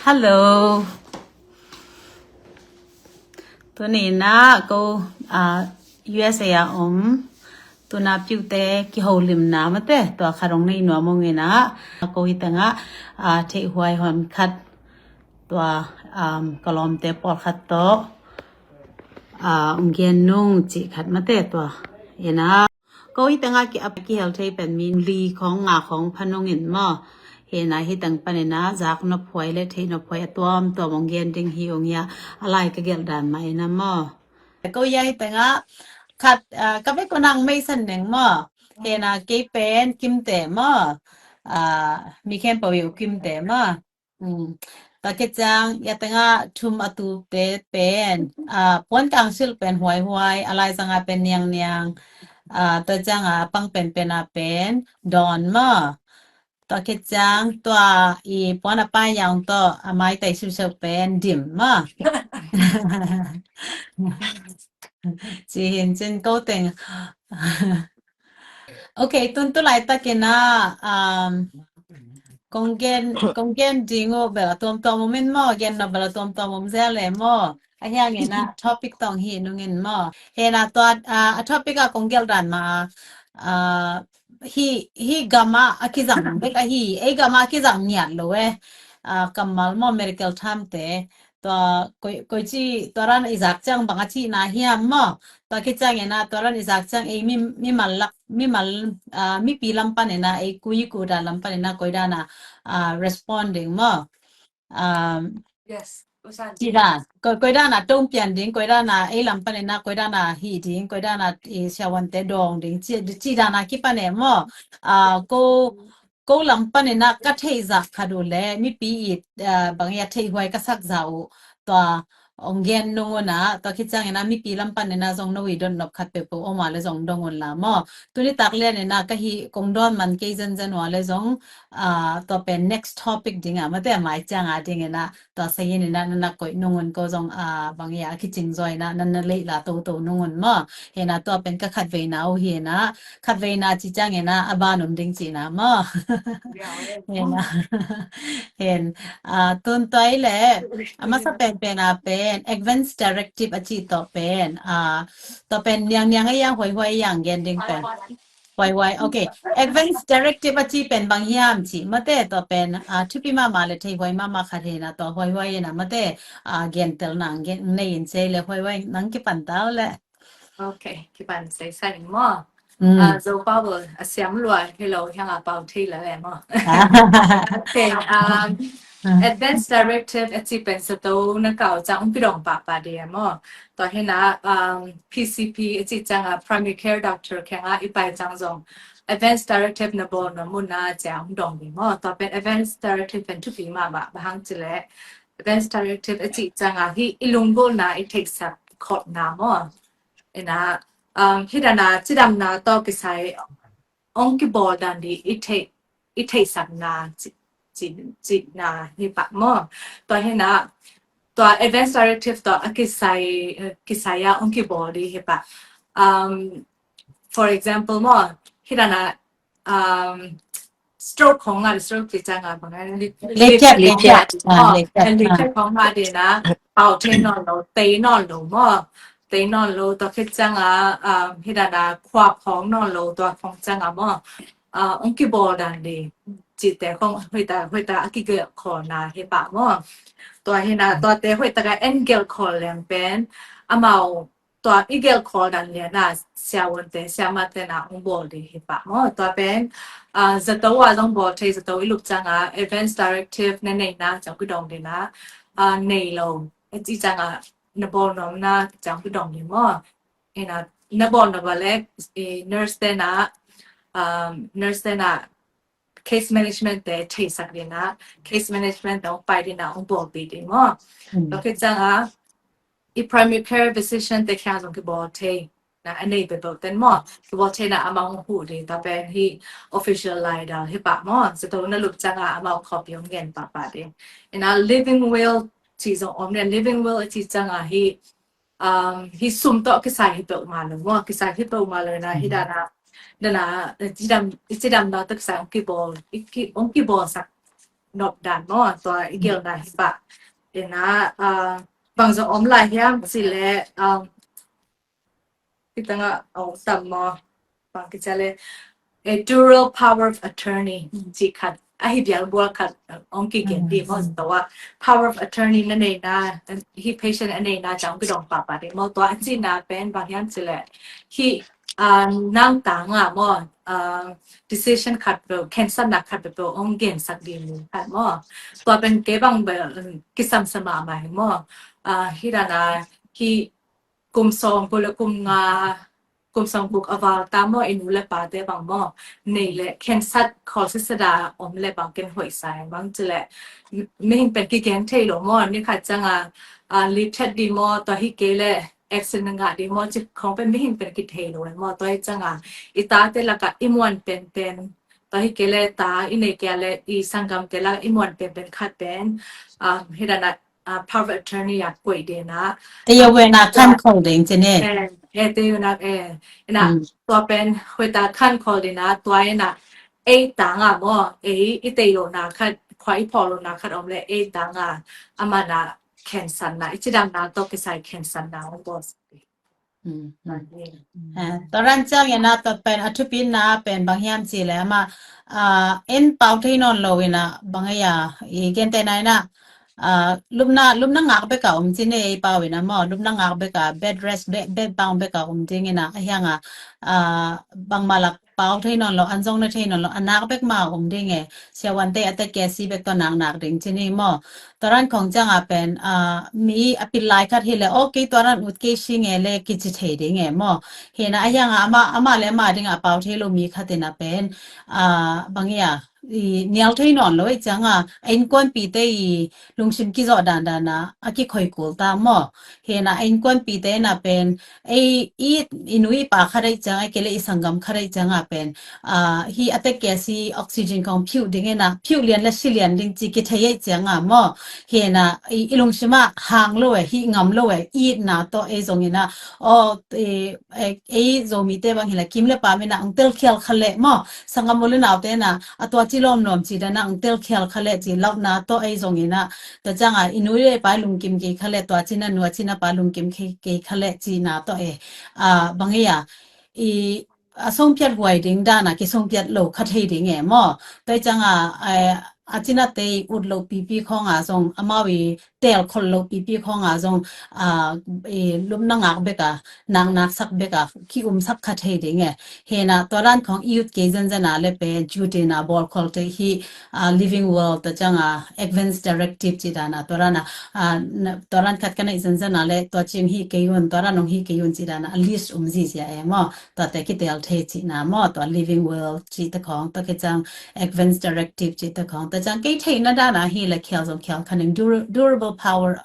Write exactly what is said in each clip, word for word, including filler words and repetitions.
Hello. Tuni na ko, ah, U S A a om tuna piute kiholimna mate tua khat hong nei nuam ung ina, ko hi tengah, ah, theihhuai hon khat tua, um, ka lawmte pawlkhat tawh, ah, hong gen nung cih khat mate tua ina. Ko hi tengah ki ap kihel thei pen mi li khong nga khong pha nung in maw. Hena hi teng pan ina zak nop huai le thei nop huai a tuamtuam hong gen ding hi ung hia, a lai ka gelh dan mah ina maw. Ko hi a hi tengah khat, ah, ka vek ko nang mei san neng maw. Hena kei pen kimte maw. Ah, mi khempeuh i u kimte maw. Mm. Tua khit ciang, ya tengah thum a tute pen, ah, puan kang silh pen huaihuai, a lai zanga pen niangniang, ah, tua ciang a pang penpen a pen dawn maw. Tua khit ciang, tua i puan a pai yang tawh, a maitai siusiu pen dim maw. Ci hin cin ko teng. Ok, tun tu laitak ina, um, kong gen, kong gen ding uh bel a tuamtuam om in maw, gen nop bel a tuamtuam om zel le maw. A hiang ina topic tawh hi nung in maw. Hena tua, ah, a topic a kong gelh dan mah, ah, hi, hi gam a a kizang bek a hi, ei gam a a kizang ngiat lo e. Ah, kammal maw medical term te. Tua koi, koi ci, tua ran i zak ciang bang a cihna hiam maw. Tua khit ciang ina tua ran i zak ciang ei mi, mimal lak, mimal, ah, mipi lam pan ina ei kui ku dan lam pan ina koi dan a, ah, respond ding maw. Um, yes. Ci dan, koi, koi dan a tong pian ding, koi dan a ei lam pan ina koi dan a hi ding, koi dan a i siavuante dawng ding, ci, ci dan a kipan e maw. Ah, ko ko lam pan ina ka theih zah khat uh le mipi i, ah, bang i a theihhuai ka sak zah uh tua hong gen nung un a, tua khit ciang ina mipi lam pan ina zong no i dot nop khat peuhpeuh om a le zong dong un la maw. Tuni tak lian ina ka hi kong dawn man kei zenzen uh a le zong, ah, tua pen next topic ding a mate a mai ciang a ding ina tua sa in ina na na koih nung un ko zong, ah, bang i a kicing zaw ina na na leih la toto nung un maw. Hena tua pen ka khat veina uh hi ina khat veina ci ciang ina a ban om ding cihna maw. Hena. Hen, ah, tun tua i le a masa penpen a pen advance directive a cih tawh pen, ah, tua pen niangniang a yang huaihuai a yang gen ding pen. Huaihuai, ok. Advance directive a cih pen bang hiam cih mate tua pen, ah, thupi mahmah le thei huai mahmah khat hena tua huaihuai ina mate, ah, gentel nang gen nei in sei le huaihuai nang kipan tau le. Ok, kipan sei sa ning maw. Mm. Ah, Zo pau bel a siam lua hi lo hiang a pau thei la le maw. Ok, um, advance directive a cih pen sa to na kau ciang ong pidong pahpah ding maw. Tua hena, um, P C P a cih ciang a primary care doctor kiang a i pai ciang zong advance directive na bawl na mun na ciang ong dong ding maw. Tua pen advance directive pen thupi mahmah bang hang ci le advance directive a cih ciang a hi i lunggulhna i theihsak khopna maw. Ina, um, hi dan a cidamna tawh kisai ong kibawl dan ding i theih, i theihsakna ci, ci, cihna hi pah maw. Tua hena tua advance directive tawh a kisai, kisai a ong kibawl ding hi pah. Um, for example maw, hi dan a, um, stroke khong a, stroke ci ciang a bang a, li, li, li, li, ah, li, li, li, ah, khong a ding na, pau thei nawn lo, tei nawn lo maw, tei nawn lo, tua khit ciang a, um, hi dan a khua phawng nawn lo, tua khong ciang a maw, ah, ong kibawl dan ding cihte khong hoihtak, hoihtak a kigelh khawlna hi pah maw. Tua hena, tuate hoihtak a en gelh khawl leng pen, amau tua i gelh khawl dan lian a siavuante, siamate na ong bawl ding hi pah maw. Tua pen, ah, zato a zong bawl thei, zato i lup ciang a advance directive na neihna ciang kidong ding na, ah, nei lo, a cih ciang a na bawl nuamna ciang kidong ding maw. Ina, na bawl nuam a le, eh, nurse te na, um, nurse te na case management te theihsak ding na, case management te ong pai ding na, ong bawlpih ding maw. Mm. Tua khit ciang a, i primary care physician te kiang zong kibawl thei na, a nei peuhpeuh ten maw, kibawl thei na amau ong huh ding, tua pen hi official lai dal hi pah maw. Zato na lup ciang a amau copy ong gen pahpah ding. Ina living will ci zong om ne, living will a ci ciang a hi, um, hi sum tawh kisai hi peuhmah lo maw, kisai hi peuhmah lo na, hi dan a, dan a, cidam, cidamna tawh kisai ong kibawl, i ki, ong kibawlsak nop dan maw, tua i gelhna hi pah. Ina, ah, bang zong om lai hiam cih leh, ah, i tangah a om tam maw, bang kici leh, a dual power of attorney cih khat, a hi bial bual khat, ah, ong kigen di maw, tua power of attorney na neina, hi patient a neina ciang kidong pahpah di maw, tua a cihna pen bang hiam cih leh, hi, ah, nang tangah maw, ah, decision khat peuh, khensatna khat peuh ong gensak di mi khat maw. Tua pen kei bang bel, um, kisam sa mahmah hi maw. Ah, hi dana, hi kum sawm guk le kum nga, kum sawm guk a val ta maw, i nu le pate bang maw, nei le khensat khawl sisada om le bang ken hoih sa hi bang cih leh, mi-, mihing pen kigen thei lo maw, ni khat cianga, ah, lip that di maw, tua hi kei leh accident ngah di maw, cih khong pen mihing pen kithei lo maw, tua hi cianga i tate lakah i muan penpen, tua hi kei leh ta i nei kei leh i sanggamte lakah i muan penpen khat pen, ah, hi dana, ah, power of attorney a koih dena. Ei a wena khan khol ding ci ni. Eh, eh, te yu nak, eh, ina, tua pen hoih ta khan khol dena, tua ina, ei tangah maw, ei i tei lona khat, khua i phawk lona khat om le, ei tangah, amana khensatna, i cidamna tawh kisai khensatna ong bawl. Mm, mm. Eh, tua ran ciang ina tua pen a thupina pen bang hiam cih leh ama, ah, en pau thei nawn lo ina bang a, i gente na ina, ah, lupna, lupna ngak beka om ci ni ei pau ina maw, lupna ngak beka, bed rest, bed, bed bang beka om ding ina, a hianga, ah, bangmah lak pau thei nawn lo, an zong na thei nawn lo, a nak bek ma om ding e. Siavuante a tek kesi bek tua nak nak ding ci ni maw. Tua ran khong cianga pen, ah, mi a pil lai khat hi le, okay, tua ran ut kei si nge le kici thei ding e maw. Hi na a hianga ama, ama le ama dinga pau thei lo mi khat ina pen, ah, bang ia, i nial thei nawn lo i cianga, a innkuanpihte i lungsim kizawh dandan a, a kikhoi kul ta maw. Hi na a innkuanpihte ina pen, ei i, i nu i pa khat aih ciang, ei kei le i sanggam khat aih cianga pen, ah, hi a tek kesi oxygen khong phiuh ding ina, phiuh lian le si lian ding ci kithei aih cianga maw. Hi na i, i lungsim a hang lo e, hi ngam lo e, i itna tawh ei zong ina, aw, i, ei, ei Zomite bang hi le kim le pam ina ong telkhial kha le maw. Sanggam u le naute ina, a tua ci lawmlawm ci dana ong telkhial kha le ci launa tawh ei zong ina, tua cianga i nu le pa lungkim kei kha le, tua ci na nu, a ci na pa lungkim kei, kei kha le cina tawh e. Ah, bang ia, i, a songpiat huai ding dana kisongpiat lo kha thei ding e maw. Tua cianga, eh, a cinate i ut lo pipi khonga zong, amau i tel khol lo pipi khonga zong, ah, i lupna ngak beka, nak nak sak beka, ki um sak kha thei ding e. Hi na tua ran khong i ut kei zenzen a le pen, duty na bawl khol te hi, ah, Living Well, tua cianga advance directive ci dana, tua ran a, ah, na, tua ran khat ka neih zenzen a le, tua cing hi kei un, tua ran ong hi kei un ci dana, a list um zizia e maw. Tuate kitel thei cihna maw, tua Living Well cihte khong, tua kiciang advance directive cihte khong, tua ciang kei theihna dana hi le khial zong khial kha ning, dur-, durable power,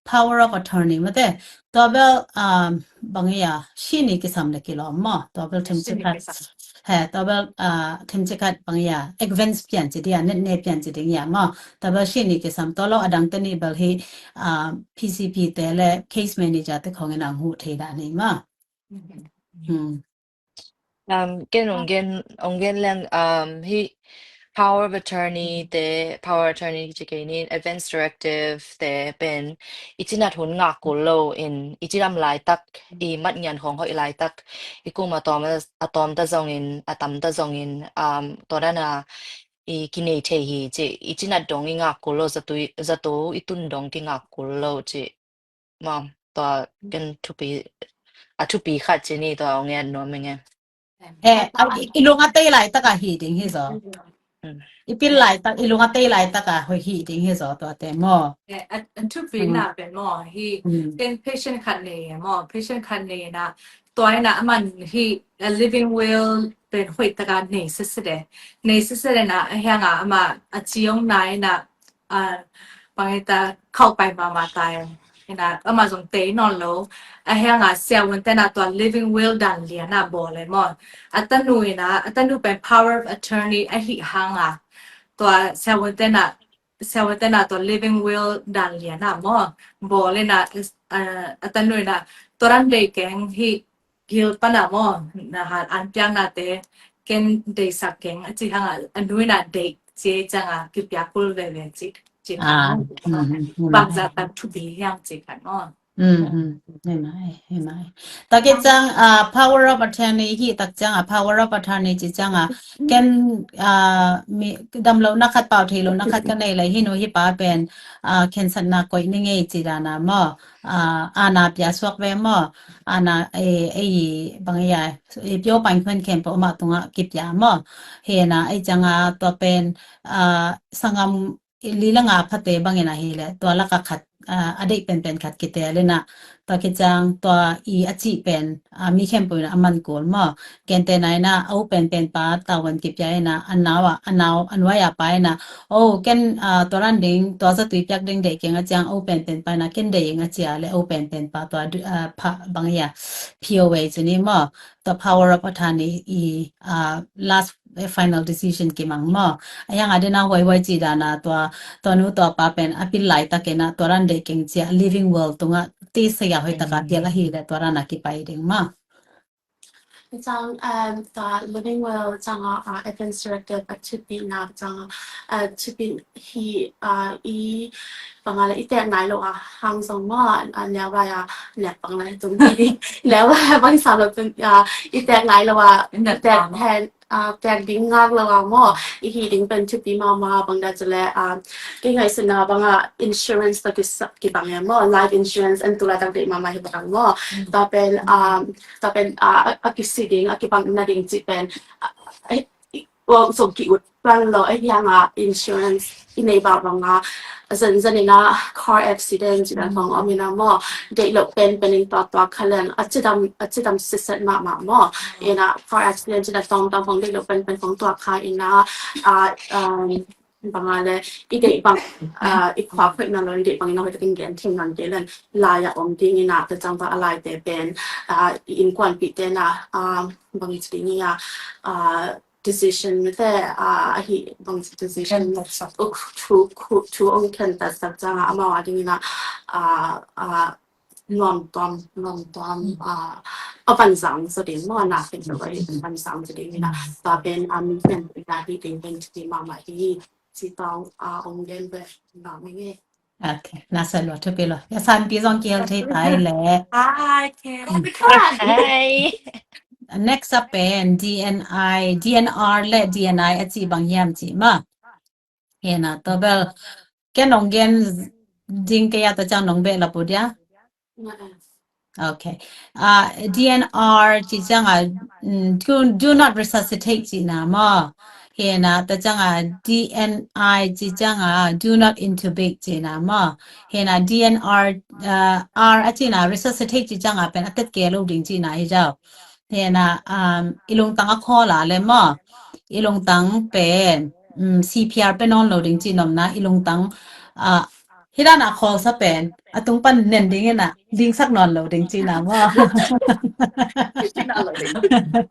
power of attorney mate, tua bel, um, bang ia, si ni kisam le kilawm maw, tua bel themci khat. He, tua bel, uh, themci khat bang ia, advance pian ci dia, net ne pian ci ding ia maw, tua bel si ni kisam, tua lo a dangte ni bel hi, uh, P C P te le case manager te khong ina ong huh thei dan hi maw. Hmm. Um, ken ong gen, ong gen leng, um, hi power of attorney te, power of attorney ci kei ni, advance directive te pen, i cinat hun ngak kul lo in, i cidam laitak, i mat ngian khong hoih laitak, i kum a tawm, a tawm ta zongin, a tam ta zongin, um, tua dana i kinei thei hi ci, i cinat dong i ngak kul lo, zato i, zato i tun dong kingak kul lo ci. Maw, tua ken thupi, a thupi khat ci ni tua ong ngen nuam ing e. Eh, a, i, i lung a tei laitak a hi ding hi zaw. Mm. I pil laitak, i lung a tei laitak a hoih hi ding hi zaw tuate maw. Eh, a, a thupi na pen maw, hi ken patient khat nei e maw, patient khat nei na, tua ina aman hi a Living Will pen hoih taka nei sese de. Nei sese de na, a hianga ama a ciong na ina, a, bang ita khauh pai mahmah ta e. Ina, ama zong tei nawn lo. A hianga siavuante na tua Living Will dan lian a bawl e maw. A tanu ina, a tanu pen power of attorney a hi hanga. Tua siavuante na, siavuante na tua Living Will dan lian a maw. Bawl ina, a, a tanu ina, tua dan dei keng hi gil pana maw, na han an piang nate, ken dei sak keng, a ci hanga, a nu ina dei, Ci ciang a kipia kul veve ci. Ci ah, mm, mm, mm. Bangzah tak thupi hiam ci khat maw. Mm, mm. Hi mai, hi mai. Tua khit ciang, ah, power of attorney hi tak ciang a, power of attorney ci ciang a, ken, ah, mi, damlohna khat, pau theihlohna khat ka nei lai hi, nu hi pa pen, ah, khensatna koih ni ngei ci dan a maw. Ah, aana pia suak ve maw. Aana, eh, eh, bang ia, eh, pio pan khuan khempeuh amah tungah kipia maw. Hi na, ei ciang a tua pen, ah, sanggam li le nga phate bangin ahi leh, tua lak a khat, ah, a deih penpen khat kitel in a, tua khit ciang tua i a cih pen, ah, mi khempeuh in a man kul maw. Gentehna in a, a u penpen pa tavuan kipia in a, a nau a, a nau, a nuai a pa in a, o, ken, ah, tua ran ding, tua zatui piak ding deih keng a ciang, o penpen pa in a, ken deih ing a ci a leh, o penpen pa tua, ah, pha, bang ia, P O A ci ni maw. Tua power of attorney i, ah, last, eh, final decision kimang maw. A hiang a den a huaihuai ci dan a tua, tua nu tua pa pen a pil laitak in a tua ran deih keng ci a living will tungah ti sia hoih tak a tel ahi leh tua ran a kipai ding maw. Ciang, um, tua living will ciang a, uh, advance directive a thupina ciang a, uh, thupi hi, uh, i bang a leh i tek nai lo a hang zong maw, uh, neu vai a nek bang lai tung hi. Neu vai a bang sa lo tung, uh, i tek nai lo a, i tek hen, ah, pek ding ngak lo a maw, i hi ding pen thupi mahmah bang dah ci leh, ah, kei ngaihsutna bang a insurance tawh kisa, kibang e maw, life insurance en tu laitak deih mahmah hi bang maw. Mm. Tua pen, ah, tua pen, ah, a, a kisi ding, a kibang na ding ci pen, ah, eh, i, well, so ki ut plan lo, eh, hiang a insurance i nei bang bang a, zan zan in a car accident ci dan bang om in a maw, deih lo penpen in tua tua kha leng, a cidam, a cidam siset mahmah maw. In a car accident ci dan tawm tawm bang deih lo penpen bang tua kha in a, ah, um, bang a leh, i deih bang, ah, i khua khoih na lo, i deih bang in a hoih takin gen thei nang deih leng, lai a om ding in a, tua ciang bang a laite pen, ah, i innkuanpihte in a, ah, bang ci ding ia, ah, decision mite, ah, ahi bang decision, uh, thu, thu, thu ong khentat sak ciang a, amau a ding in a, ah, ah, nuam tuam, nuam tuam, ah, a van zang zaw ding maw, na khen lo a hi van zang zaw ding in a, tua pen, ah, mi khen pen a hi ding pen thupi mahmah hi, ci tawng, ah, ong gen ve, na mi nge. Okay, na sa lo thupi lo. Ya san pi zong kihel thei tai leh. Ai, okay. Mm. Ai. Next up pen D N I, D N R le D N I a ci bang hiam ci maw. Hi na, tua bel ken ong gen ding kei a, tua ciang nong behlap uh dia. Okay. Ah, D N R ci ciang a, mm, do, do not resuscitate ci na maw. Hi na, tua ciang a D N I ci ciang a do not intubate ci na maw. Hi na, D N R, ah, R a ci na resuscitate ci ciang a pen a tet kei lo ding ci na hi zaw. Hi na, um, i lungtang a khawl a leh maw, i lungtang pen, um, C P R pe nawn lo ding ci nopna, i lungtang, ah, hi dan a khawlsa pen a tung pan nen ding in a dingsak nawn lo ding ci na maw.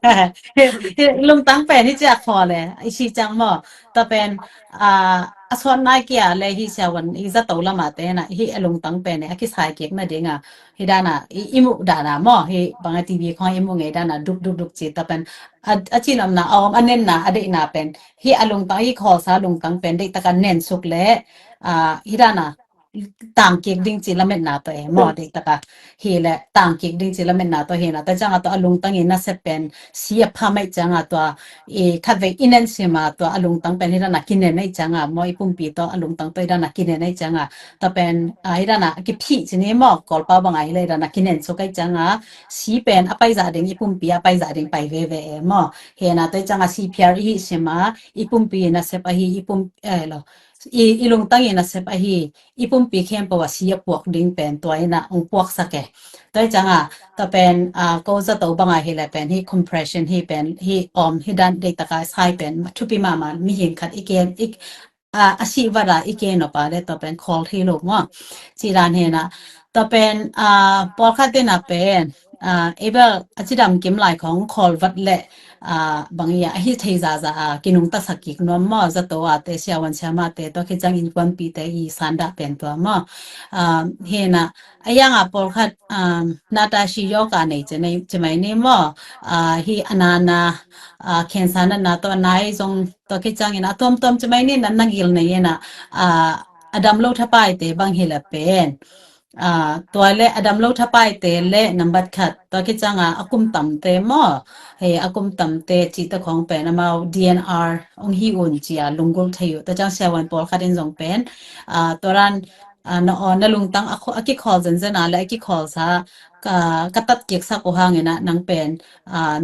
Hi, hi, lungtang pen hi ci a khawl e, i si ciang maw. Tua pen, ah, a suan nai kia leh hi siavuan i zato lam a te na, hi a lungtang pen e, a kisai kik na ding a, hi dan a, i, i muh dan a maw, hi bang a T V khong i muh ngei dan a duk, duk, duk ci, tua pen, a, a ci nopna, a om, a nenna, a deihna pen, hi a lungtang, hi khawlsa lungtang pen, deih tak a nen suk leh, ah, hi dan a, tang kik ding ci lametna tawh e maw, deih tak a, hi leh tang kik ding ci lametna tawh hi na, tua ciang a tua a lungtang i nasep pen, si a pha mai ciang a tua, i khatvei i nen sim a tua a lungtang pen hi dan a kinen ei ciang a maw, i pumpi tawh a lungtang tawh hi dan a kinen ei ciang a, tua pen, ah, hi dan a kiphih ci ni maw, Kawlpau bang a hi leh hi dan a kinen suk ei ciang a, si pen a paizah ding, i pumpi a paizah ding pai veve e maw. Hi na, tua ciang a C P R i hih sim a, i pumpi nasep ahi, i pum, eh, lo, i, i lungtang i nasep ahi, i pumpi khempeuh a si a puak ding pen tua in a ong puaksak e. Tua ciang a, tua pen, ah, ko zato bang a hi leh pen, hi compression hi pen, hi om, hi dan deih tak a sai pen, thupi mahmah, mihing khat i ken, i, ah, a sih vat a i ken nop a leh tua pen khawl thei lo maw. Ci dan hi na, tua pen, ah, pawlkhat in a pen, Abel a cidam kim lai khong khawl vat le bang ia a hi thei zaza a kinungtasak kik nuam maw, zato a te, siavuan siama te, tua khit ciang innkuanpi te i sandah pen tua maw. Hena a ianga pawlkhat nata shi yoga nei ci mai ni maw. Hi anana cancer natna tawh a nai zong tua khit ciangin a tuamtuam ci mai ni, na nagil nei ina a dam lo thapai te bang hi la pen tua le a dam lo thapai te le nambat khat tua khit cianga a kum tam te maw. He a kum tam te ci ta khong pen amau D N R ong hi un cia lunggulh thei uh. Tua ciang siavuan pawlkhat in zong pen tua ran na aw na lungtang a kikhawl zenzen a le a kikhawl sa ka tat kik sak uh hangin ah nang pen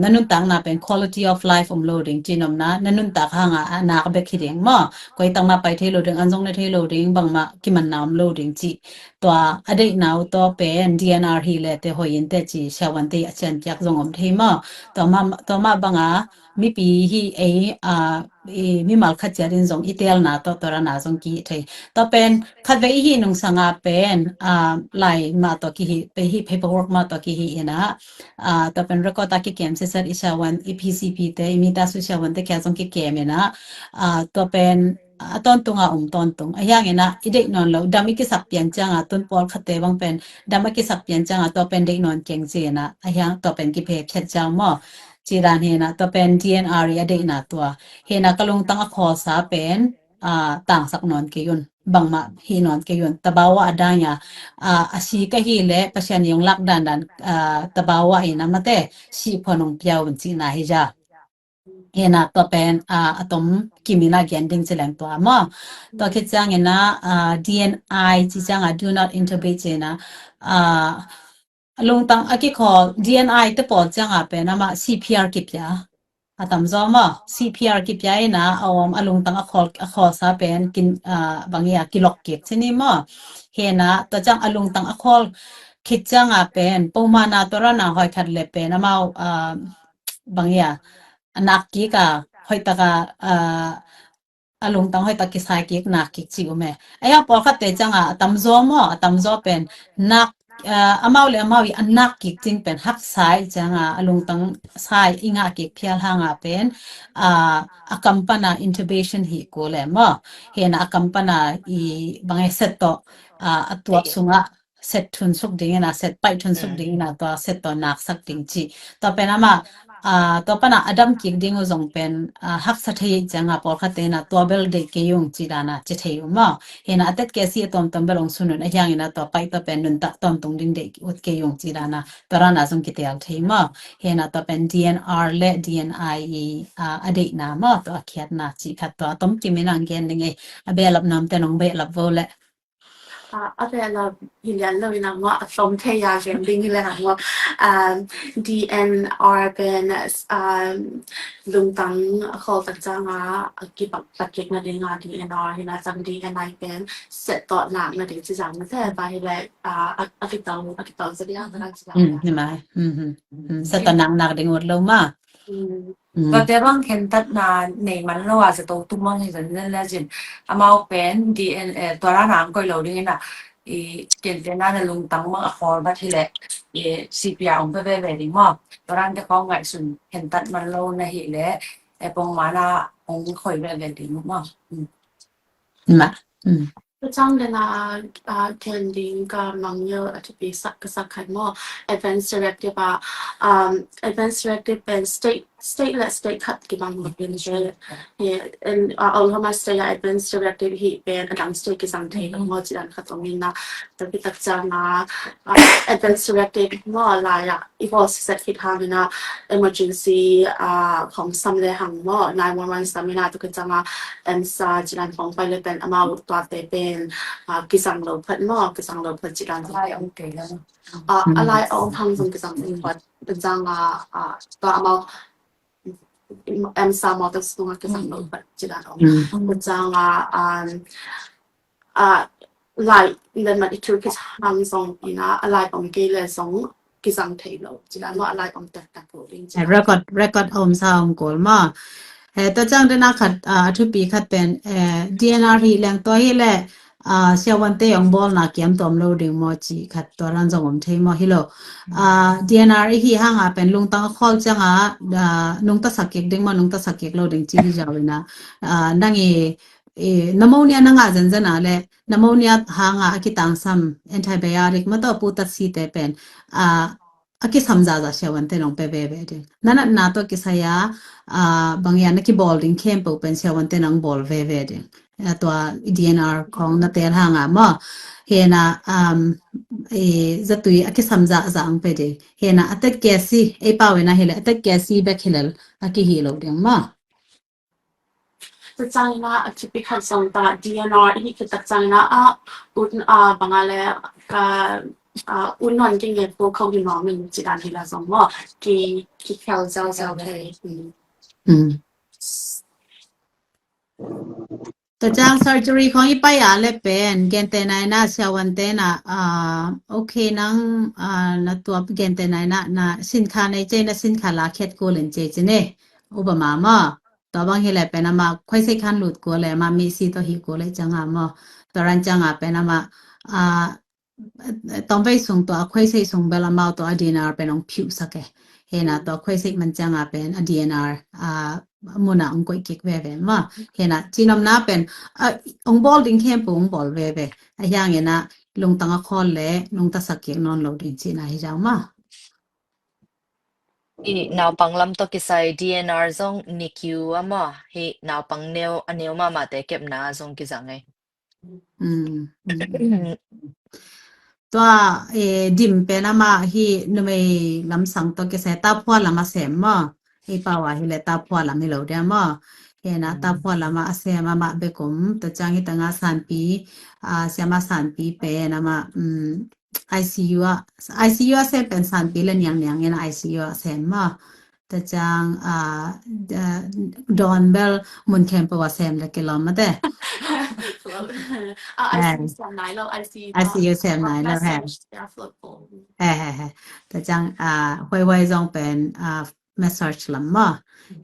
na nuntakna pen quality of life om lo ding ci nopna, na nuntak hanga a nak bek hi ding maw, koi tangma pai thei lo ding, an zong ne thei lo ding, bangma kimanna om lo ding ci. Tua a deihna uh tua pen D N R hi le te hoi in te ci siavuan te a cian kiak zong om thei maw. Tua mah banga mipi hi ei mimal khat ciat in zong i telna tawh tua rana zong ki hih thei. Tua pen khatvei i hih nungsanga pen lai mah tawh ki hih, pe hih paperwork mah tawh ki hih ina tua pen record a kikem sisat i siavuan, i P C P te, i mita su siavuan te kia zong kikem ina tua pen a tawntunga um tawntung a hiangina i deih nawn lo, dam i kisak pian cianga tun pawlkhatte bang pen dam a kisak pian cianga tua pen deih nawn keng ci ina a hiang tua pen kiphephiat ciang maw. Ci dan hena tua pen D N R i a deihna tua. Hena ka lungtang a khawlsa pen tangsak nawn kei un, bangmah hi nawn kei un, tabawa a dang ia a si ka hi le Pasian i ong lak dandan tabawa ina mate si phuan ong pia un cihna hi ja. Hena tua pen a tom kimina gen ding ci leng tua maw. Tua khit ciangina D N I ci cianga do not intubate cina a lungtang a kikhawl D N I te pawl cianga pen ama C P R kipia a tamzaw maw. C P R kipia ina a om a lungtang a khawl, a khawlsa pen kin bang ia kilok kik cini maw. Hena tua ciang a lungtang a khawl khit cianga pen pawmana tua rana hoi khat le pen amau bang ia a nak kik a hoitaka a lungtang hoitak kisai kik nak kik ci um e. A ia pawlkhatte cianga a tamzaw maw, a tamzaw pen nak amau le amau i a nak kik cing pen haksa i cianga a lungtang sai i ngah kik phial hanga pen a kampana intubation hi ko le maw. Hena a kampana i bang e set tawh a tuak sunga set thunsuk dingina, set paih thunsuk dingina tua set tawh naksak ding ci. Tua pen ama tua pana a dam kik ding uh zong pen haksa thei cianga pawlkhatte na tua bel deih kei ung ci dana ci thei uh maw. Hena a tet kesi a tuamtuam bel ong sunun a hiangina tua paih tua pen nuntak tawntung ding deih ut kei ung ci dana tua rana zong kitel thei maw. Hena tua pen D N R le D N I i a deihna maw, tua a khiatna ci khat tua tom kimin ang gen ding e. A behlap namte nong behlap vo le a behlap hi lian lo ina maw, a som thei a gen ding hi le hang maw. D N R pen lungtang a khawl tak cianga a kipak tak kik na dinga D N R hina ciang D N I pen set tawh nak na ding ci zang na te ba hi le a kitau a kitau zadia zadia ci zang. Ni mai. Set tawh nak nak ding ut lo ma. Tuate bang khentatna nei man lo a zato tum bang hi zan zen le zin. Amau pen D N A tua rana ang koi lo ding ina i kentena na lungtang bang a khawl bat hi le i C P R ong pe veve ding maw. Tua rante khong ngaihsun khentat man lo na hi le e pong mana ong khoi veve ding maw. Ma. Ka cang dena a ken ding ka mangngilh a thupi sak ka sak khat maw. Advance directive a advance directive pen state state le state khat kibang lo pen je. Oklahoma state a advance directive hi pen a dang state kizang thei lo maw ci dan khat om ina. Tapi tak cang a advance directive maw lai a i bawl siset khit hangina emergency khong sam le hang maw, nine one one sam ina tua khit cianga EMSA ci dan khong pai le pen amau tuate pen kizang lo phat maw, kizang lo phat ci dan khong. A lai a om hang zong kizang lo phat pen cianga tua amau EMSA maw tua sunga kizang lo phat ci dan om. Pen cianga a lai lenmat i thil kizang zong ina a lai om kei le zong kizang thei lo ci dan maw, a lai om taktak lo ding ci dan. Record record om sa om kul maw. He tua cang dena khat a thupi khat pen D N R hi leng tua hi le ah, siavuante hong bawlna kiam tuam lo ding maw cih khat tua dan zong om thei maw hi lo. Ah, D N R i hih hanga pen lungtang a khawl cianga, ah, nungta sak kik ding maw, nungta sak kik lo ding cih hi zaw ina. Ah, nang i, i pneumonia na ngah zenzen a le pneumonia hanga a kitangsam antibiotic maw tawh putat site pen, ah, a kisam zahzah siavuante nong pe veve ding. Na natna tawh kisai a, ah, bang hiam na kibawl ding khempeuh pen siavuante nong bawl veve ding. Ah, tua D N R khawng na teel hanga maw. Hena, um, i zatui a kisam zahzah ang pe ding. Hena a tet kesi, ei pau ina hi le, a tet kesi bek hi le a kihih lo ding maw. Tua ciangin a, a kipi khat zong ta D N R i hih khit tak ciangin a, a, un, a, bang a le, ka, a, un nawn kei nge po kho hi nuam ing ci dan hi la zong maw. Ki, kikhel ziauziau thei. Mm. Tua ciang surgery khawng i pai a le pen, gentehna ina siavuante na, ah, okay nang, ah, na tua gentehna ina, na sinkha nei cei na sinkha la khet kul in cei ci ne. Upama maw. Tua bang hi le pen ama khuaisei khan lut kul le ama misi tawh hi kul le cianga maw. Tua ran cianga pen ama, ah, tawmvei sung tua khuaisei sung bel amau tua a D N R pen hong phiuhsak e. Hena tua khuaisei man cianga pen a D N R, ah, muna hong koih kik veve maw. Hena cinomna pen, ah, hong bawl ding khempeuh hong bawl veve. A hiang ina lungtang a khawl le nungta sak kik nawn lo ding cihna hi zaw maw. I naupang lam tawh kisai D N R zong nikiu a maw, hi naupang neu, a neu mahmahte kepna zong kizang e. Mm, mm, mm. Tua, eh, dim pen ama hi numei lamsang tawh kisai taphua lam a sem maw. Hi pau a hi le taphua lam hi lo dia maw. Hena taphua lam a sem ama bek om, tua ciang hi tanga sanpi, ah, siama sanpi pen ama, mm, I C U a, I C U a sem pen sanpi le niangniang in I C U a sem maw. Tua ciang, ah, ah, dawn bel mun khempeuh a sem le kilawm mate. Ah, I C U sem nai lo, I C U, I C U sem nai lo, he. He, he, he. Tua ciang, ah, huaihuai zong pen, ah, massage lam maw.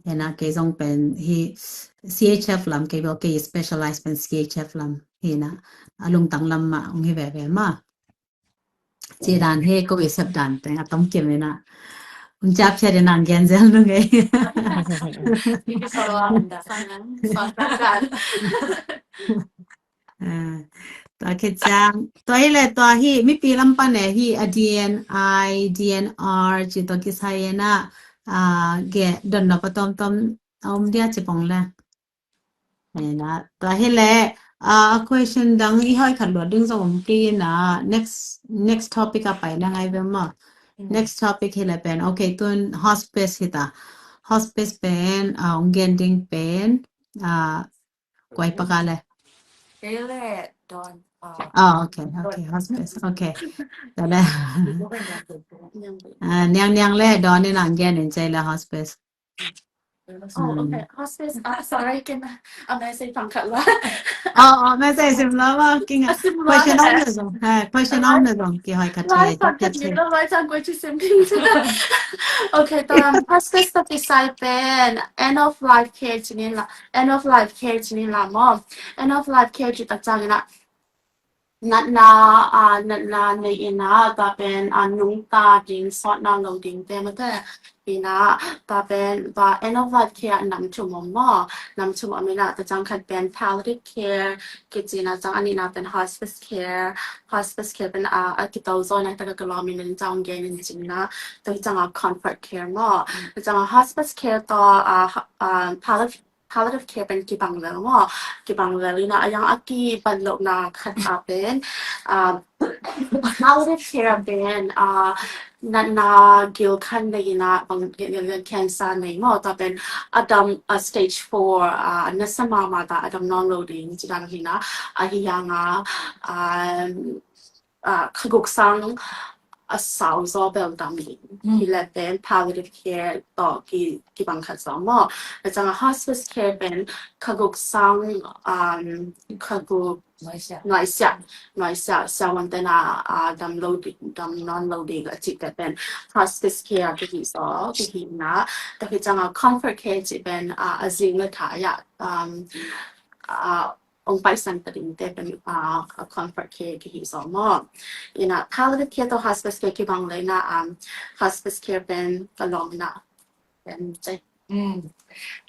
Hena kei zong pen hi C H F lam, kei bel kei specialize pen C H F lam. Hena a lungtang lam mah hong hi veve maw. Ci dan hi ko i sep dan teng a tom kim ina. Hong ciapcia ding nang gen zel nung ei. Ah, tua khit ciang, tua hi le tua hi, mipi lam pan e hi a D N I, D N R ci tua kisai ina, ah, ge don na pa tom tom a om dia ci pong le. Nena, tua hi le, ah, a question dang i hoi khat luat ding zong om kei ina, next, next topic a pai na ngai ve maw. Next topic hi le pen, okay, tun hospice hi ta. Hospice pen, ah, hong gen ding pen, ah, kua i paka le. Kei le, Don, ah, ah, okay, okay, hospice, okay. Tua le. Ah, niangniang le, Don in hong gen in cei le hospice. Oh, okay. Hospice, ah, sorry, ken a message pang khat la. Oh, oh, message sim la ma, king a. Question om na zong. Ha, question om na zong. Ki hoi khat lai, thei, lai, thei. Lai, question sim king. Okay, tua hospice tua kisai pen end of life care ci ni la, end of life care ci ni la maw. End of life care ci tak ciang ina natna, ah, natna nei ina, tua pen, ah, nungta ding, sawtna lo ding te mate ina, tua pen, tua end of life care nam thum om maw, nam thum om ina, tua ciang khat pen palliative care kici ina, ciang a nihna pen hospice care, hospice care pen, ah, a kito zaw na, tua ka lawm ina, ciang gen in cin ina, tua ciang a comfort care maw, tua ciang a hospice care tawh, ah, ah, palliative palliative care pen kibang lel maw, kibang lel ina, a yang a kibat lohna khat a pen, ah, palliative care pen, ah, natna gil khat nei ina, bang, gil, gil, gil cancer nei maw, tua pen a dam, ah, stage four, ah, nasa mahmah ta a dam nawn lo ding ci dan hi ina, a hi yang a, ah, ah, kha guk sang a sau zaw bel dam ding. Hi le pen palliative care tawh ki, kibang khat zaw maw. A ciang a hospice care pen kha guk sang, um, kha guk nuaisiah, nuaisiah, siavuante na, ah, dam lo ding, dam nawn lo ding a cih te pen hospice care kihi zaw, kihi ina. Tua hi ciang a comfort care cih pen, ah, a zing le tha ya, um, ah, ong paisan ta ding te pen, ah, a comfort care kihi zaw maw. Ina palliative care tawh hospice care kibang le ina, um, hospice care pen ka lawmna pen te. Mm.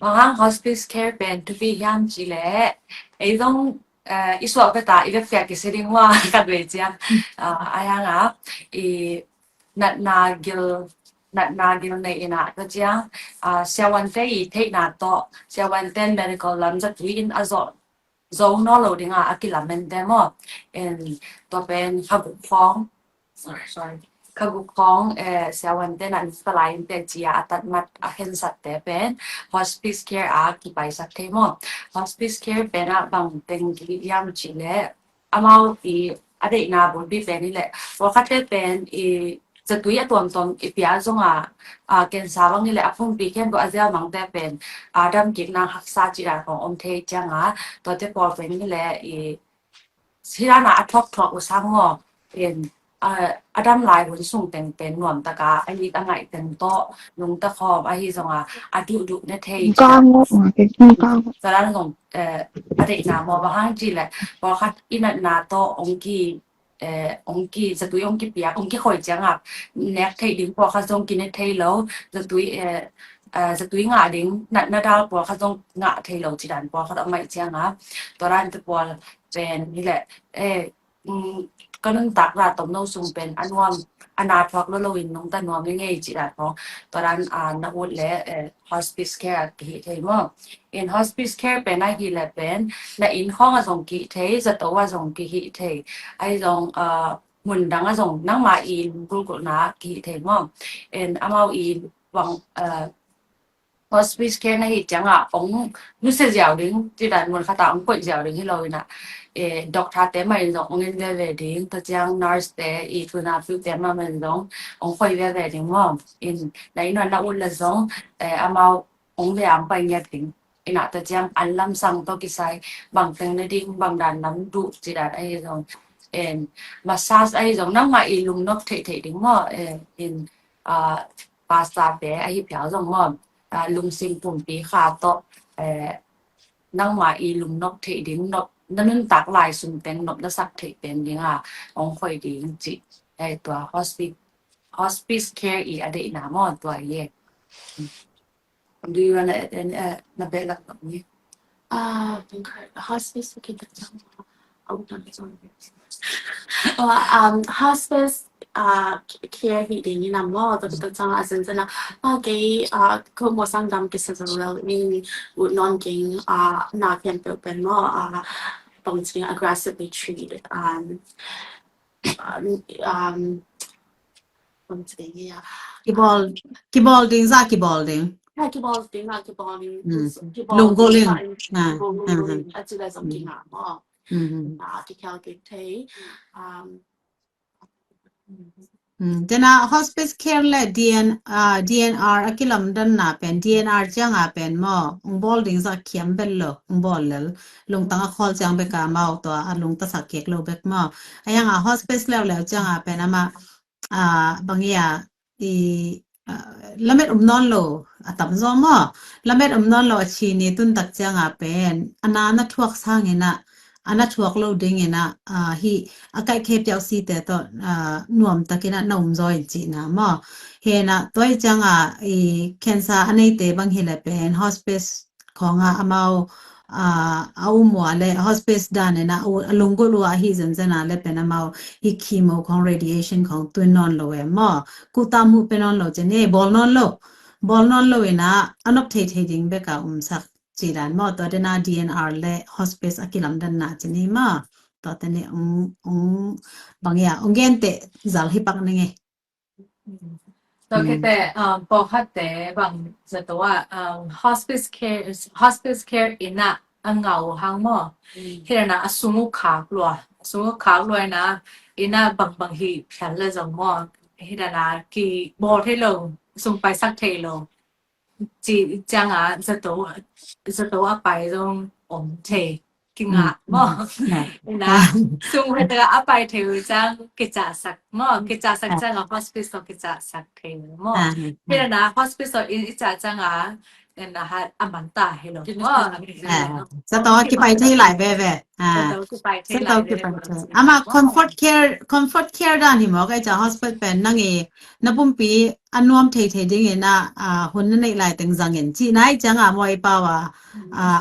Bang hang hospice care pen thupi hiam ci le, ei zong, eh, i suak beta i bek pia kisi ding wa ka dui ciang. Ah, a yang a, i natna gil, natna gil nei ina ka ciang, ah, siawante i theihna tawh, siawante medical lam zatui in a zawh zo nawn lo ding a, a kilamen te maw. En, tua pen kha guk khawng, sorry, sorry. Kha guk khawng, eh, siawante na nista lai in te ci a, a tatmat, a khensat te pen hospice care a kipaisak thei maw. Hospice care pen a bang teng kihi hiam ci le, amau i a deihna bulpi pen hi le, pawlkhatte pen i zatui a tuamtuam i pia zong a, a, cancer bang hi le a pumpi khempeuh a ziau mangte pen, a, damkikna haksa cih dan khawng om thei ciang a, tuate pawl pen hi le i, hi dan a a thuakthuak uh sang maw, pen, a, a dam lai hun sung teng pen nuamtak a, a it a ngaih teng tawh nungta khawm ahi zong a, a duhduh ne thei cih dan. Tua dan zong, eh, a deihna maw, bang hang ci le, pawlkhat i natna tawh ong ki, eh, ong ki, zatui ong kipiak, ong kikhoih ciang a, nek theih ding pawlkhat zong kine thei lo, zatui, eh, eh, zatui ngah ding, natna dal pawlkhat zong ngah thei lo cih dan pawlkhat a om ahih ciang a, tua dan te pawl pen hi le, eh, mm, ka nuntak la tomno sung pen a nuam, a na thuak lo lo in nungta nuam ngei ngei cih dan pawng, tua dan, ah, na ut le, eh, hospice care a kihi thei maw. In hospice care pen ahi le pen, na inn khawng a zong kihi thei, zato a zong kihi thei. Ahi zong, ah, mun dang a zong nangma i lunggulhgulhna kihi thei maw. In amau i bang, ah, hospice care na hi ciang a, ong nusia ziau ding, cih dan mun khat a ong koih ziau ding hi lo in a. Eh, doctor te mah in zong ong en veve ding, tua ciang nurse te, i tuna fiu te mah mah in zong ong koih veve ding maw. In na inn a na ut le zong, eh, amau ong ve ang pai ngiat ding. Ina ta ciang an lamsang tawh kisai, bang teng ne ding, bang dan lam duh cih dan ahi zong, en, massage ahi zong, nangmah i lungnop theih theih ding maw, eh, in, ah, pastor te ahi phial zong maw, ah, lungsim pumpi kha tawh, eh, nangmah i lungnop theih ding, nop, na nuntak lai sung teng nop na sak theih pen ding a, ong khoi ding cih, eh, tua hospice, hospice care i a deihna maw, tua i e. Do you wanna add any, uh, na behlap ni? Ah, hospice, okay, that's all. Oh, um, hospice, uh, care hi ding in a maw, the, the, uh, as in, uh, okay, uh, ko mo sang dam kisa zalel in ut non king, uh, na ken pe pen maw, uh, don't think aggressively treated. Um, um, um, Kibawl, kibawl ding, za kibawl ding. Ha, kibawl ding, ha, kibawl ding. Mm. Kibawl ding, lunggulh in. Ha, lunggulh in. A ci lai zong ki ngah maw. Mm. Ah, ki khel ki thei. Um, mm. Tena hospice care le D N, ah, D N R a kilamdanna pen, D N R ciang a pen maw, ong bawl ding za khiam bel lo, ong bawl lel. Lungtang a khawl ciang bek a maw, tua a lungta sak kek lo bek maw. A yang a hospice leuleu ciang a pen ama, ah, bang ia, i, ah, lamet um nawn lo, a tam zaw maw. Lamet um nawn lo a ci ni tun tak ciang a pen, a na na thuak sang in a, a na thuak lo ding in a, ah, hi, a kaih khe piau si te tawh, ah, nuam tak in a na um zaw in ci na maw. Hi na, tua i ciang a, i cancer a nei te bang hi le pen, hospice khawng a amau, ah, a um ua le hospice dan in a, a lunggulh ua ahi zenzen a le pen amau hi chemo khawng radiation khawng tun nawn lo e maw. Kuta mu pe nawn lo cen e, bawl nawn lo. Bawl nawn lo in a, a nop thei thei ding bek a um sak ci dan maw. Tua den a D N R le hospice a kilamdanna cen e maw. Tua ten e ong, ong bang ia, ong gen te zal hi pak ning e. Tua khit teh, um, pawlkhatte bang zato ah, um, hospice care, hospice care inn ah a ngah uh hang maw. Hi dan a sung uh khak lua, a sung uh khak lua in a, inn ah bangbang hih phial le zong maw. Hi dan a kibawl thei lo, sung paisak thei lo. Ci ciang a zato, zato a pai zong om thei. Kingah maw. Ina, sung hua taka a pai thei uh ciang kicahsak maw, kicahsak ciang a hospice tawh kicahsak thei uh maw. Hi na hospice tawh i cah ciang a, en a hat a man ta hi lo. Zato kipai thei lai veve. Zato kipai thei lai veve. Ama comfort care, comfort care dan hi maw, ka ci a hospice pen nang i na pumpi a nuam thei thei ding in a, hun na neih lai teng zang in ci nai ciang a maw i pau a,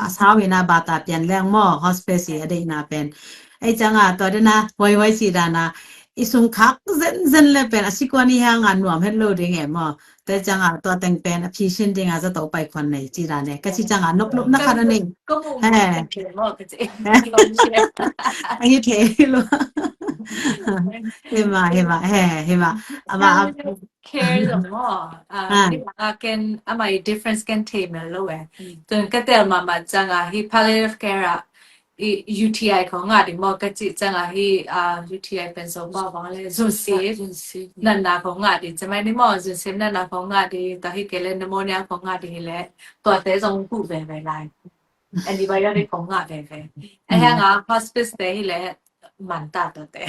a sau in a bata pian leng maw hospice i a deihna pen. Ei ciang a tua dena huai huai ci dan a i sung khak zenzen le pen a sikuan i hang a nuam het lo ding e maw. Te ciang a tua teng pen a phisin ding a zato pai khuan nei ci dan e. Ka ci ciang a nop lupna khat a nei. He. Ahi thei lo. Hima, hima, he, hima. Ama a care lo maw. Hima a ken ama i difference ken thei mel lo e. Tun ka tel mahmah ciang a hi palliative care a i U T I khong ngah ding maw ka cih ciang a hi, ah, U T I pen Zomba bang le zunsim natna khong ngah ding, ci mai ni maw, zunsim natna khong ngah ding, tua hi kei le pneumonia khong ngah ding hi le, tuate zong kuh veve lai. Antibiotic khong ngah veve. A hiang a hospice te hi le man ta tuate.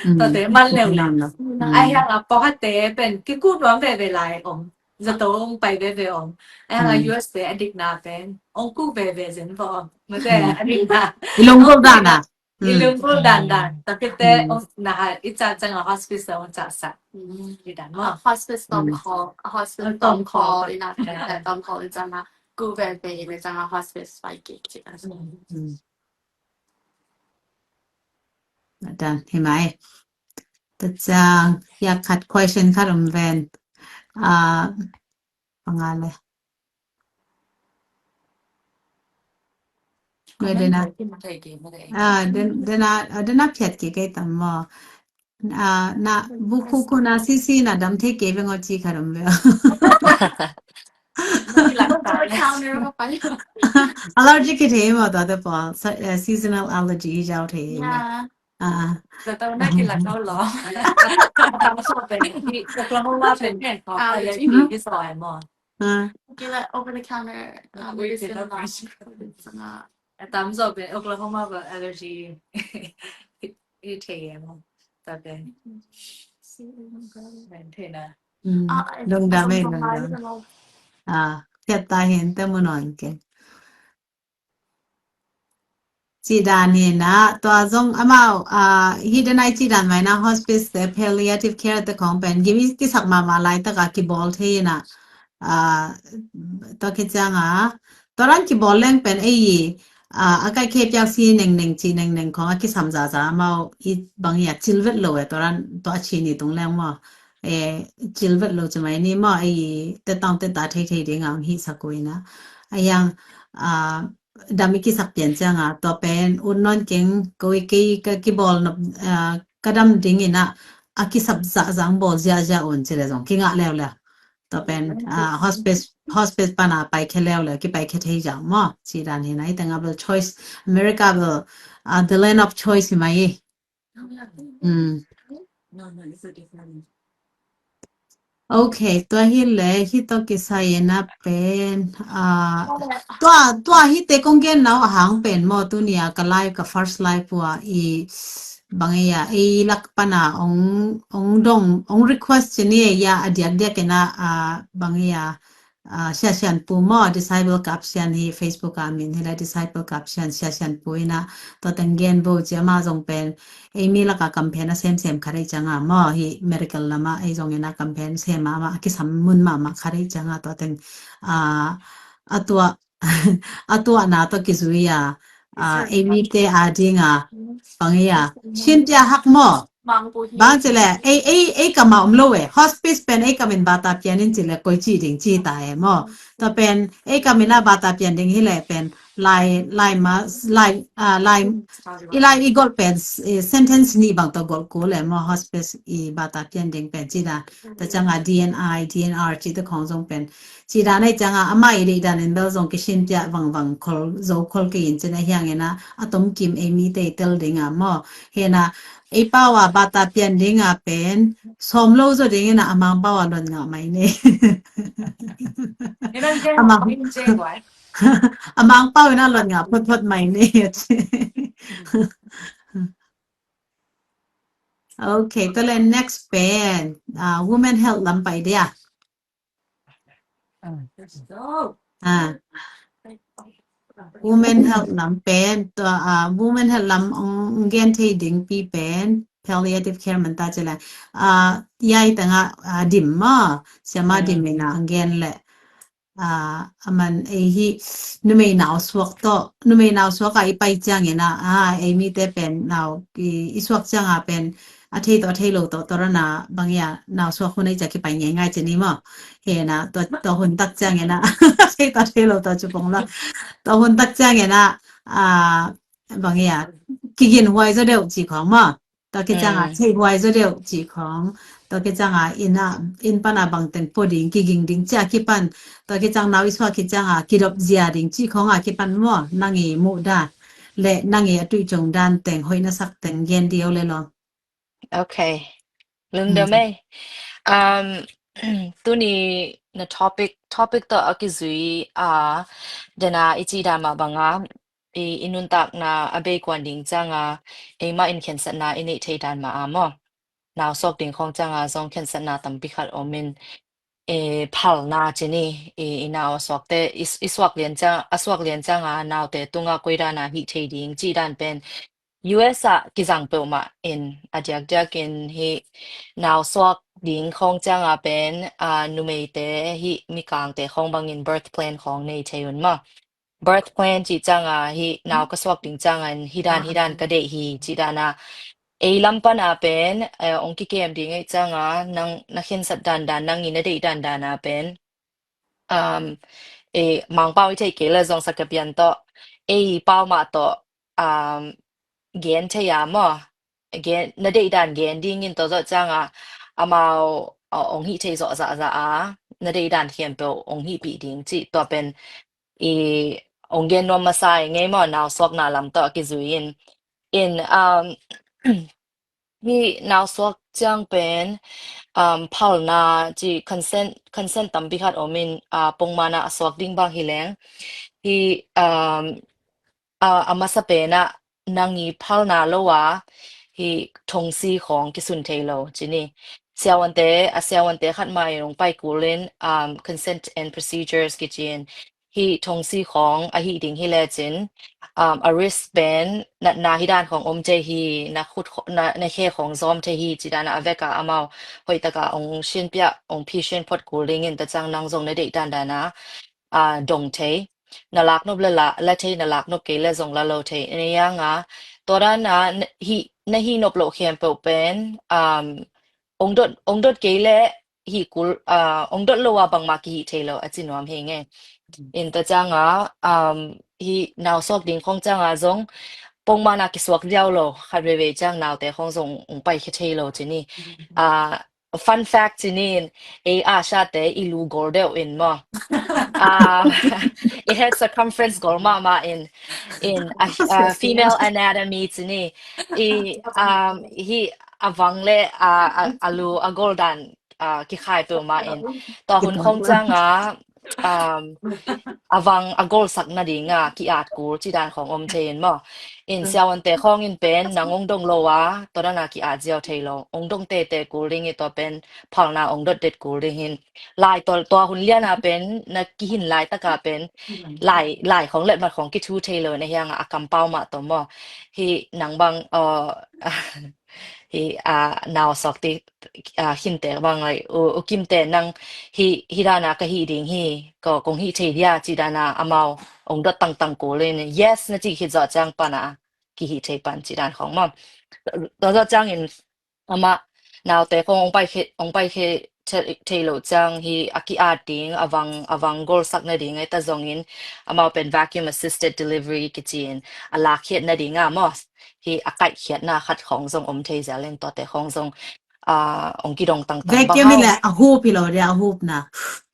Tuate man leu leu. A hiang a pawkhate pen kikuh nuam veve lai om. Zato ong pai veve om. A hiang a U S te a dikna pen ong kuh veve zen vo om. Mate a dikna. I lunggulh dan a. I lunggulh dan dan. Tapi te ong na ha i ca ciang a hospice ong ca sa. Di dan mo. Hospice tom call, hospice tom call ina te tom call ina ciang a kuh veve ina ciang a hospice pai kik ci. Dan hi mai. Ta ciang ya khat question khat om ven. Ah, panga le. Ngai dena. Ah, den, dena, ah, dena phiat ki kei tam mo. Ah, na bu khu khu na sisi na dam thei kei veng o ci khat om ve. Allergy ki thei mo tua te pawl. Seasonal allergy hi zau thei. Ah. Zato na kilak kau lo. Oklahoma pen pen ko allergy ki soi mo. Kilak over the counter medicine lo. Atam zo pen Oklahoma pen allergy i thei mo. Ta pen. Men thei na. Lungdam e, lungdam. Ah, thiat ta hen te mu non ke. Ci dan hi na, tua zong amau, ah, hi dan ai ci dan mai na hospice te palliative care te khong pen gimi kisak mama lai taka kibawl thei na, ah, tua ki ciang a, tua ran kibawl leng pen ei, ah, a kai khe piak si neng neng ci neng neng khong a kisam za za amau i bang i a cil vet lo e, tua ran tua a ci ni tung leng maw. E, cil vet lo ci mai ni maw, ei te taung te ta thei thei ding a hi sa ko i na. A yang, ah, dam i kisak pian ciang a, tua pen ut non keng ko i kei ka kibawl nop, ah, ka dam ding i na, a kisap zah zang bawl zia zia un ci le zong kingah leu leu. Tua pen, ah, hospice, hospice pana pai khe leu leu, kipai khe thei zau maw. Ci dan hi na, i teng a bel choice, America bel, ah, the land of choice hi mai i. Mm. Okay, tua hi le, hi tua kisai na pen, ah, tua, tua hi te kong gen nau a hang pen maw, tu ni a ka live, ka first live pua i bang e a, ei lak pana ong, ong dong, ong request ci ni e a, a diak diak e na, ah, bang e a, ah, Sia Sian Pu maw, Disciple Kap Sian hi Facebook a min hi le Disciple Kap Sian, Sia Sian Pu i na, tua teng gen bo ci ama zong pen, ei mi laka campaign a sem sem khat ei ciang a maw, hi medical lama ei zong i na campaign sem mama, a kisam mun mama khat ei ciang a tua teng, ah, a tua, a tua na tua kizui a, ah, ei mi te a ding a, bang e a, sin tia hak maw, Bang ci le, ei, ei, ei kam a om lo e. Hospice pen ei kam in bata pian in ci le koi ci ding ci ta e maw. Tua pen ei kam in a bata pian ding hi le pen lai, lai ma, lai, ah, lai, i lai i gol pen, eh, sentence ni bang to gol ko le maw hospice i bata pian ding pen ci da. Ta ciang a D N I, D N R ci ta khong zong pen. Ci da nei ciang a ama i dei dan in bel zong kisin pia vang vang khol, zo khol ke in ci na hiang in a, a tom kim ei mi te tel ding a maw. He na, ei pau a bata pian ding a pen sawm lo zo ding in a amang pau a lon ngah mai ne. Amang pau in a lon ngah phot phot mai ne. Okay, tua le next pen, ah, women health lam pai dia. Ah, women health lam pen, tua, ah, women health lam ong, ong gen thei ding pi pen palliative care man ta ci le. Ah, yai tanga, ah, dim ma, siama dim ina ong gen le. Ah, aman ei hi numei nau suak to, numei nau suak a i pai ciang ina, ah, ei mite pen nau i, i suak ciang a pen a thei to a thei lo to, to rana bang ia nau suak hun ei ciak i pai ngai ngai ci ni ma. Hena to, to hun tak ciang ina a thei to a thei lo to cu pong la. To hun tak ciang ina, ah, bang ia kigin huai zo deuh ci khong ma. To kicang a thei huai zo deuh ci khong. To kicang a ina, in pan a bang teng po ding, kiging ding cia kipan. To kicang nau i suak kicang a kidop zia ding ci khong a kipan mo. Nang i muh da le nang i a tuicung dan teng hoih na sak teng gen dio le lo. Okay. Lungdam ei. Um, tuni na topic, topic to a kizui a dena i ci dan ma banga i, i nuntakna a bei kuan ding ciang a eima in khensatna i neih thei dan ma a mo. Nau suak ding khong ciang a zong khensatna tampi khat om in, e, phalna ci ni, e, i nau a suakte, i, i suak lian ciang, a suak lian ciang a naute tunga koi dan a hih thei ding ci dan pen U S a kizang peuhmah in a diakdiak in hi nau suak ding khong ciang a pen, a, numeite hi mikangte khong bangin birth plan khong nei thei un ma. Birth plan ci ciang a hi nau ka suak ding ciang a hi dan hi dan ka deih hi ci dan a ei lam pan a pen, eh, ong kikem ding ei ciang a nang na khensat dan dan nang i na deih dan dan a pen, um, e, mangpau i theih kei le zong sak ka pian to, e, pau mah to, um, gen thei a mo. Gen, na deih dan gen ding in to zawh ciang a amau, uh, ong hih thei zawh zah zah a na deih dan khian peuh ong hih pih ding ci tua pen i ong gen nuam masa i ngei mo nau suak na lam to a kizui in. In, um, hi nau suak ciang pen, um, phalna ci consent, consent tampi khat om in, uh, pongmana a suak ding bang hi leng. Hi, um, uh, a masa pen a nang i phalna lo a hi thongsi khong kisun thei lo ci ni. Siawante, a siawante khat mai rong pai kulin, um, consent and procedures kici in hi thongsi khong a hi ding hi le cin, um, a risk pen natna hi dan khong om thei hi, na khut kho-, na, na khe khong zom thei hi ci dan a vek a amau hoih tak a ong shin piah, ong phi shin phot kul ding in ta ciang nang zong na deih dan dan a, a, dong thei. Na lak nop le la, la thei, na lak nop kei le zong la lo thei. Ni yang a, to dan a, na hi, na hi nop lo khian peuh pen, um, ong dot, ong dot kei le hi kul, ah, ong dot lo a bangma ki hi thei lo a ci nuam hi nge. In ta ciang a, um, hi nau suak ding khong ciang a zong pongmana ki suak liau lo khat veve ciang naute khong zong ong pai khe thei lo ci ni. Ah, fun fact ci ni in, ei a sate i lu gol deuh in mo. Ah, i head circumference gol mahmah in, in a, a female anatomy ci ni. I, um, hi a vang le a, a, a lu a gol dan, ah, kikhai peuhmah in. Tua hun khong ciang a, um, a vang a golsak nading a ki-at kul ci dan khong om thei in mo. In siawante khong in pen nang ong dong lo a, tua dan a ki-at ziau thei lo. Ong dong tete kul ding i tua pen phalna ong dot det kul ding hin. Lai tua, tua hun lian a pen na kihin lai tak a pen lai, lai khong letmat khong kithu thei lo na hiang a, a kampau mah to mo. Hi nang bang, uh, hi, ah, nau suak ti, ah, khinte bang lai, u, u kimte nang hi, hi dan a ka hi ding hi, ko, kong hi thei dia ci dan a amau ong dot tangtang kul in, yes na ci khit zawh ciang pan a ki hi thei pan ci dan khong mo. Tua zawh ciang in amah naute khong ong pai khe, ong pai khe thei, thei lo ciang hi a ki-at ding, a vang, a vang golsak nading ai ta zongin amau pen vacuum assisted delivery kici in a lakkhiat nading a mo. Hi a kaihkhiatna khat khong zong om thei zel in tuate khong zong, ah, ong kidong tangtang bang hau. Vacuum hi le a hup hi lo dia, a hupna.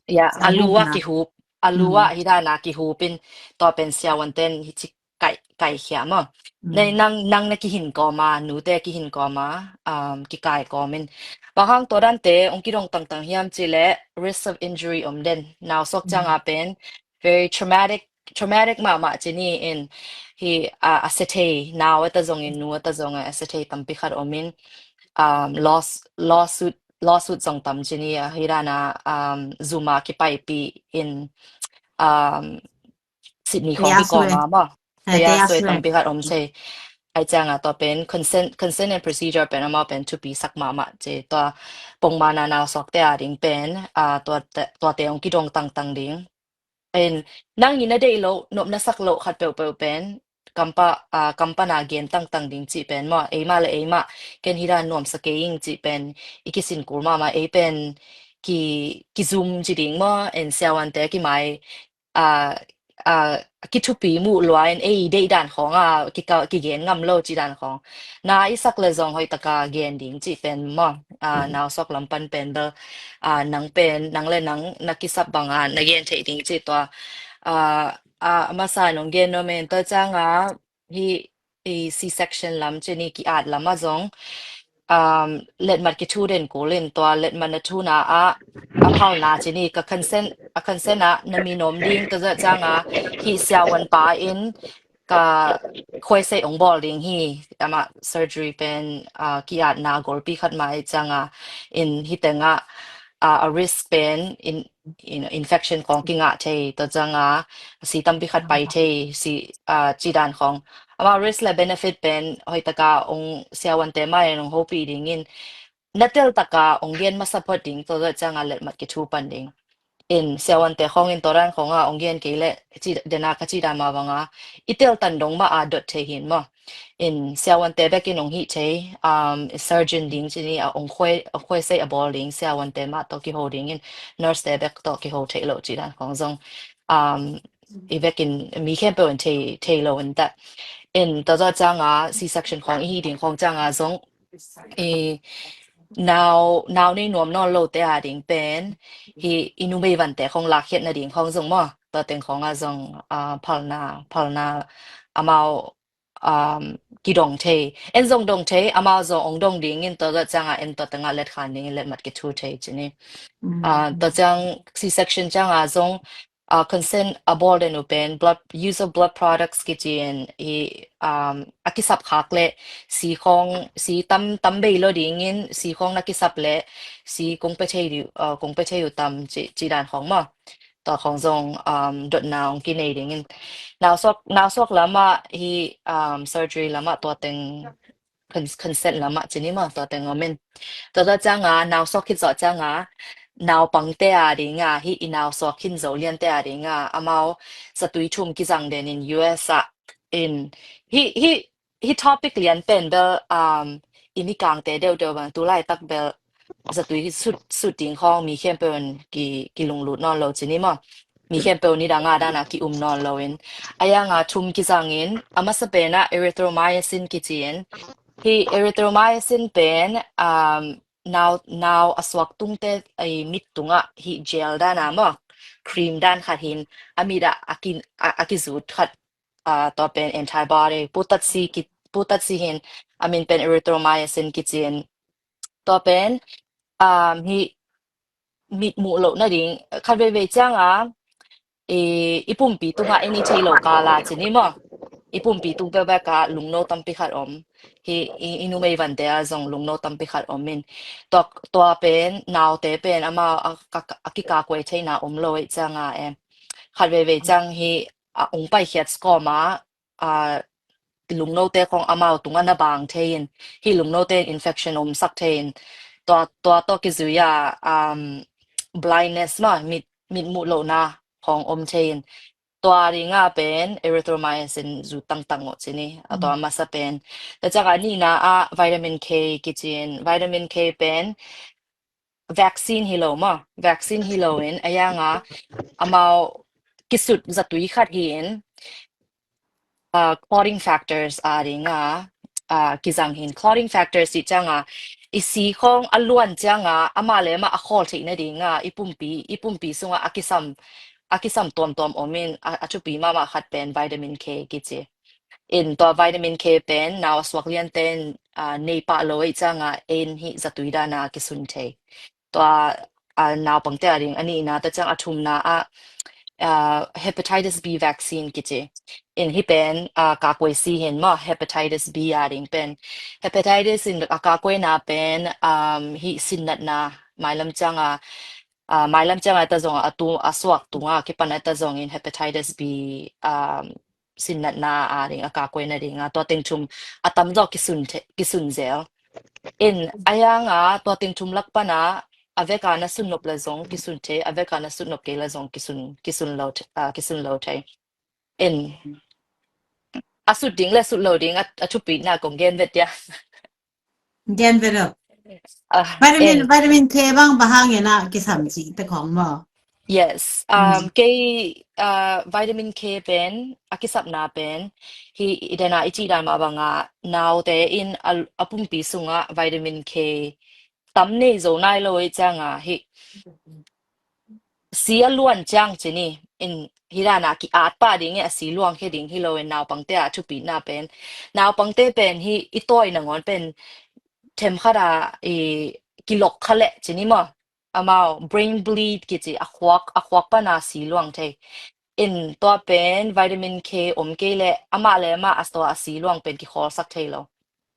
Ya, a lu a kihup. A lu a hi dan a kihup in tua pen siawanten hi ci kai, kaikhia maw. Nei nang, nang na kihin kawma, nute kihin kawma, um, kikai kawmin. Bang hang tua dante ong kidong tangtang hiam ci le risk of injury om den. Nau sok cianga pen very traumatic, traumatic mahmah ci ni in hi, a, a sia thei, nau a ta zongin, nu a ta zongin a sia thei tampi khat omin, um, loss, lawsuit, lawsuit zong tam ci ni a hi dana, um, zuma kipaipih in, um, Sydney khawng hi kawma maw. Taya sui tampi khat om thei. Ai cianga tua pen consent, consent and procedure pen amau pen thupi sak mahmah ci, tua pongmana nau suakte a ding pen, a, tua, tua te hong kidong tangtang ding. En, nang in a deih loh, nop na sak loh khat peuhpeuh pen, kampa, a, kampa na gen tangtang ding cih pen maw, eimah le eimah, ken hi dan nuamsa kei ing cih pen, i kisin kul mahmah, ei pen, ki, kizum ci ding maw, en siavuante kimai, a, a, kithupi muh lua in ei deih dan khawng a, kika, kigen ngam lo ci dan khawng. Na i sak le zong hoih taka gen ding cih pen maw, a, nau suak lam pan pen bel, a, nang pen, nang le nang na kisap banga, na gen theih ding cih tua, a, a, a masa nong gen nuam en tua cianga, hi, i C-section lam ci ni ki-at lam ah zong, um, letmat kithu den kul in tua letmat na thuna ah, a phalna ci ni ka consent, a consent ah na min om ding tua zah cianga hi siavuan pa in ka khuaisei ong bawl ding hi, amah surgery pen, a, ki-atna golpi khat mah hi cianga in hi tengah, a, a risk pen in, in, infection khawng kingah thei, tua cianga si tampi khat pai thei, si, a, ci dan khawng. Amah risk le benefit pen hoih taka ong siavuante mah in ong hopih dingin na tel taka ong gen masa phot ding, tua zah cianga letmat kithu pan ding. In siavuante khawng in tua dan khawng a ong gen kei le ci dena ka ci dan mah banga i tel tan dong mah a dot thei hin maw. In siavuante bek in ong hih thei, um, surgeon ding ci ni a ong khuai, ong khuaisei a bawl ding siavuante mah tawh kiho dingin nurse te bek tawh kiho thei lo ci dan khawng zong, um, i vekin mi khempeuh in thei, thei lo in ta. In tua zah cianga C-section khawng i hi ding khawng cianga zong i nau, nau nei nuam nawn lote a ding pen hi i numei vante khawng lakkhiatna ding khawng zong maw, tua teng khawng a zong, a, phalna, phalna amau, um, kidong thei. En zong dong thei, amau zong ong dong dingin tua zah cianga en tua tengah letkhan dingin letmat kithu thei ci ni. A, tua ciang C-section cianga zong, a, consent a bawl den uh pen blood, use of blood products kici in i, um, a kisap khak le si khawng, si tam, tam bei lo dingin si khawng na kisap le si kong pe thei di, a, kong pe thei uh tam ci, ci dan khawng maw. Tua khawng zong, um, dotna ong kinei dingin. Nau suak, nau suak lamah hi, um, surgery lamah tua teng con-, consent lamah ci ni maw, tua teng om in. Tua zah cianga nau suak khit zawh cianga naupangte a dinga hi i nau suak khin zo liante a dinga amau zatui thum kizang den in U S ah in hi, hi, hi topic lian pen bel, um, i Mikangte deuhdeuh bang tu laitak bel zatui sut, sut ding khawng mi khempeuh in ki, kilunglut nawn lo ci ni maw. Mi khempeuh nidanga dana ki-um nawn lo in. A yanga thum kizangin, a masa penah erythromycin kici in. Hi erythromycin pen, um, nau, nau a suak tungte ei mit tungah hi gel dana maw, cream dan khat hin, a mit ah a ki, a, a kizut khat, a, tua pen antibody, putatsi ki, putatsi hin, a min pen erythromycin kici in. Tua pen, um, hi mit muh loh nading, khat veivei cianga, i, i pumpi tungah i ni thei lo kala ci ni maw. I pumpi tung peuhpeuh ah lungno tampi khat om. Hi, i, i numei vante ah zong lungno tampi khat om in. Tua, tua pen, naute pen, amau a, a, a kikakuai theina om lo ei cianga em. Khat veivei ciang hi, a, ong paikhiat skawma, a, lungnote khawng amau tungah na bang thei in, hi lungnote in infection om sak thei in, tua, tua tawh kizui a, um, blindness maw, mit, mit muh lohna khawng om thei in, tua dinga pen erythromycin zu tangtang uh ci ni, a tua masa pen. Tua ciang a nihna ah vitamin K kici in, vitamin K pen vaccine hi lo maw, vaccine hi lo in, a yanga amau kisut zatui khat hi in, uh, clotting factors a dinga, uh, kizang hin. Clotting factors i cianga, i si khawng a luan cianga, amah le amah a khawl theih nadinga, i pumpi, i pumpi sunga a kisam, a kisam tuamtuam om in, a, a thupi mahmah khat pen vitamin K kici. In tua vitamin K pen, nau a suak liante in, uh, nei pah lo ei cianga, en hi zatui dana kisun thei. Tua, a, naupangte a ding a nihna, tua ciang a thumna ah, a, hepatitis B vaccine kici. In hi pen, a, kakuai si hin maw, hepatitis B a ding pen. Hepatitis in a kakuaina pen, um, hi sinnatna, mailam cianga, ah, mailam ciang a ta zong a tu a suak tunga kipan a ta zongin hepatitis B, ah, sinnatna a ding a kakuai nading a tua teng thum a tamzaw kisun, kisun zel. In a yang a tua teng thum lak pan a a vek a na sun nop la zong kisun thei, a vek a na sun nop kei la zong kisun, kisun lo, ah, kisun lo thei. In a sut ding le sut lo ding a, a thupitna kong gen vet dia. Gen vet lo. Vitamin, vitamin K bang bang hangin a kisam ci te khong maw? Yes. Um, kei, uh, vitamin K pen a kisapna pen hi i dena i ci dan ma banga naute in a, a pumpi sunga vitamin K tam nei zo nai lo i cianga hi si a luan ciang ci ni in hi dana ki at pa ding a si luang he ding hi lo in naupangte a thupitna pen naupangte pen hi i tawi nangawn pen them khat a i kilok kha leh ci ni maw? Amau brain bleed kici a khuak, a khuak pana si luang thei. In tua pen vitamin K om kei le amah le amah a tua a si luang pen kikhawlsak thei lo.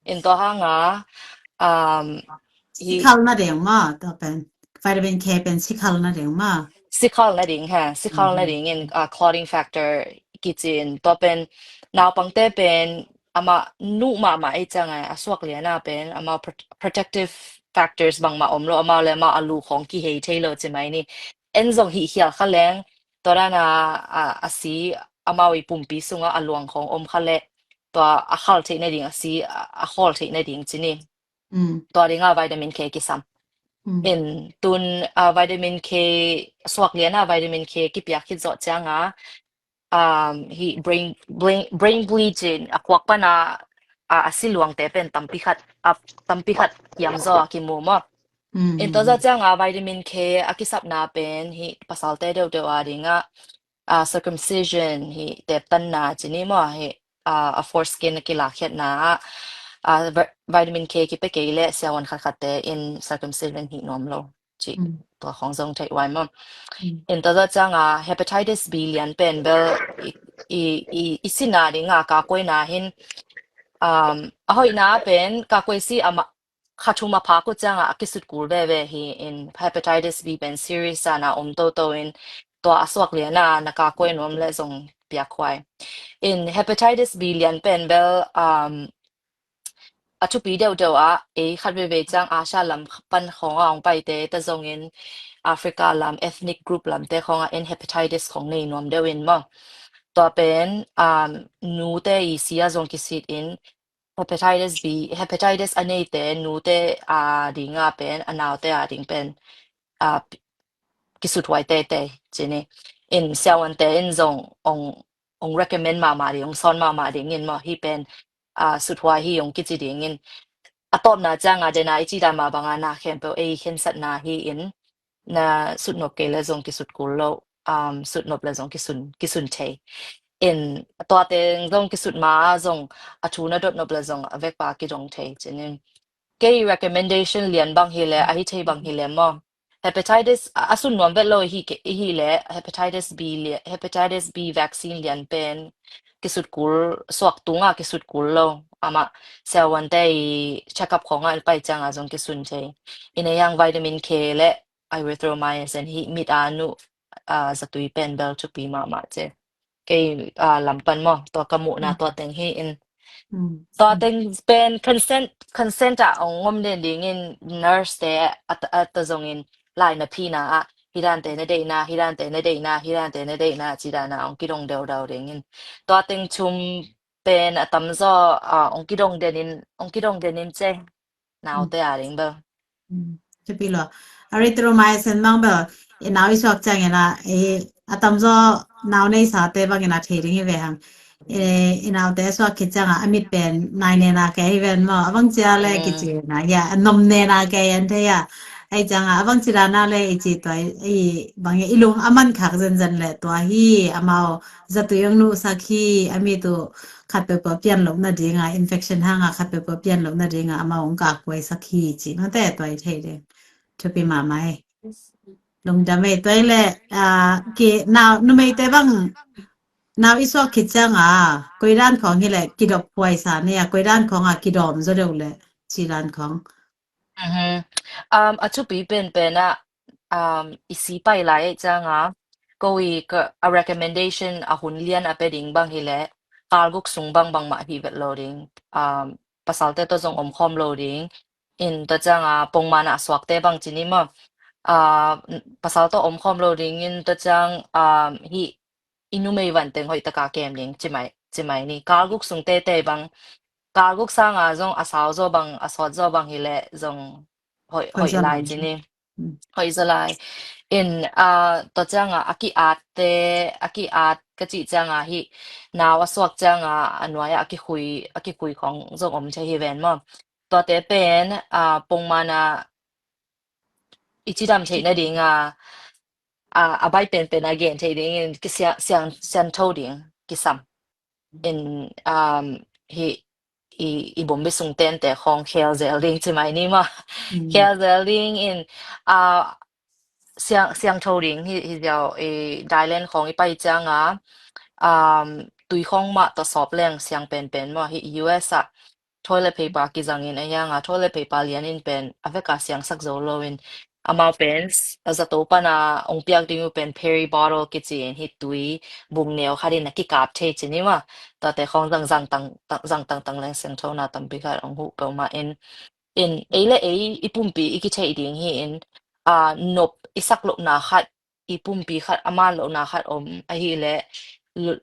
In tua hanga, um, sikhal na ding ma tua pen vitamin K pen sikhal na ding ma. Sikhal na ding ha, sikhal na ding in, uh, clotting factor kici in tua pen naupangte pen ama nu mama ei cianga a suak liana pen ama protective factors bangma om lo, ama le ama a lu khong kihei thei lo ci mai ni. En zong hi hial kha leng tua dana a, a si amau i pumpi sunga a luang khong om kha le tua a khal theih nading a si a, a khawl theih nading ci ni. Tua dinga vitamin K kisam. In tun, uh, vitamin K suak liana vitamin K kipiak khit zawh cianga um, hi brain, brain, brain bleeding a khuak pana a, a si luangte pen tampi khat, a, tampi khat hiam zaw a kimu maw. In tua zaw cianga vitamin K a kisapna pen hi pasalte deuhdeuh a dinga, a, circumcision hi teptanna ci ni maw hi, a, a foreskin a kilakhiatna a, a, vitamin K kipe kei le siawan khatkhatte in circumcision hi nuam lo. Ci tua khong zong theih uai maw. In tua zaw cianga hepatitis B lian pen bel i, i, i sina dinga kakuaina hin, um, a hoihna pen kakuai si ama kha thum a phak uh cianga a kisut kul veve hi in hepatitis B pen serious ana om toto in tua a suak liana na kakuai nuam le zong piak huai. In hepatitis B lian pen bel, um, a thupi deuhdeuh ah ei khat veivei ciang Asia lam pan khawng a hong paite ta zongin Africa lam ethnic group lamte khawng ah en hepatitis khawng nei nuam deuh in maw. Tua pen, um, nute i si a zong kisit in hepatitis B, hepatitis a neite nute a dinga pen a naute a ding pen, uh, kisuthuai teitei ci ni. In siawante in zong ong ong recommend mahmah ding, ong sawn mahmah ding in maw hi pen, a, suthuai hi ong kici ding in. A tawpna cianga dena i ci dan mah banga na khempeuh ei khensatna hi in na sutnop kei le zong kisut kul lo, um, sutnop le zong kisun, kisun thei. In tua teng zong kisut ma zong a thu na dotnop le zong a vekpa kidong thei ci ni. Kei recommendation lian bang hi le, a hi thei bang hi le maw. Hepatitis, a, a sun nuam vet lo hi ke, hi le, hepatitis B le, hepatitis B vaccine lian pen, kisut kul, suak tunga kisut kul lo, ama, siawante i check up khonga in pai cianga zong kisun thei. Ina yang vitamin K le, erythromycin hi mit a nu, a, zatui pen bel thupi mahmah ce. Kei, a, lampan maw, tua ka muhna tua teng hi in. Tua teng pen consent, consent a ong ngom den ding in nurse te a, a ta zong in lai na phina a, hi dan te na deihna, hi dan te na deihna, hi dan te na deihna, ci dan a ong kidong deuhdeuh ding in. Tua teng thum pen a tamzaw, a, ong kidong den in, ong kidong den in ce. Naute a ding bel. Thupi lo. Erythromycin bang bel i nau i suak ciangin a, i a tamzaw nau nei sate bangin a thei ding i ve hang. I, i naute suak khit cianga a mit pen nai nena kei i ven maw. A bang cia le kici na, ya, a nom nena kei an thei a. Ai cianga a bang ci dana le i ci tua i, i bang i lung a man khak zenzen le tua hi amau zatui ong nuhsak hi a mit uh khat peuhpeuh pian loh nadinga, infection hanga khat peuhpeuh pian loh nadinga amau ong kakhuaisak hi ci mate tua i thei ding. Thupi mahmah e. Lungdam e tua i le, a, ki nau numeite bang nau i suak khit cianga koi dan khong hi le kidop khuaisa ni a, koi dan khonga kidawm zaw deuh le ci dan khong. Um, a thupi penpen a, um, i si pai lai ei cianga, ko i ka, a recommendation a hun lian a pe ding bang hi le, kal guk sung bang bang mah hi vet lo ding. Um, pasal te to zong om khom lo ding. In to cianga, pongmana a suak te bang cini ma. Uh, pasal to om khom lo ding, in to ciang, um, hi i numei vanteng hoih taka kem ding, cimai, cimai ni. Kal guk sung te te bang, kal guk sanga zong a sau zo bang, a sawt zo bang hi le zong hoih, hoih lai cini. Hoih zalai. In, uh, to cianga, a ki-at te, a ki-at ka cih cianga hi, nau a suak cianga, a nuai a kikhui, a kikhui khong zong om thei hi ven maw. Tuate pen, uh, pongmana i cidam theih nadinga, uh, a bai penpen a gen theih dingin, kisiang, siang, siang tho ding, kisam. In, um, hi, i, i bombi sung tente khong khel zel ding cimai ni ma. Khel zel ding in, uh, siang, siang tho ding hi, hi ziau, i Thailand khong i pai cianga, um, tui khong mah to sop leng siang penpen maw, hi U S a toilet paper kizangin a hianga, toilet paper lianin pen a veka siangsak zo loin, amau pen, a zato pana ong piak ding uh pen Perry bottle kici in hi tui bung neu khatin a kikap thei cini ma. Tuate khong zang, zang tang, tang, zang tang tang leng siang thona tampi khat ong huh peuhmah in. In, ei le ei i pumpi i kitheih ding hi in, a, nop i sak lohna khat, i pumpi khat, a man lohna khat om, ahi le, lu-,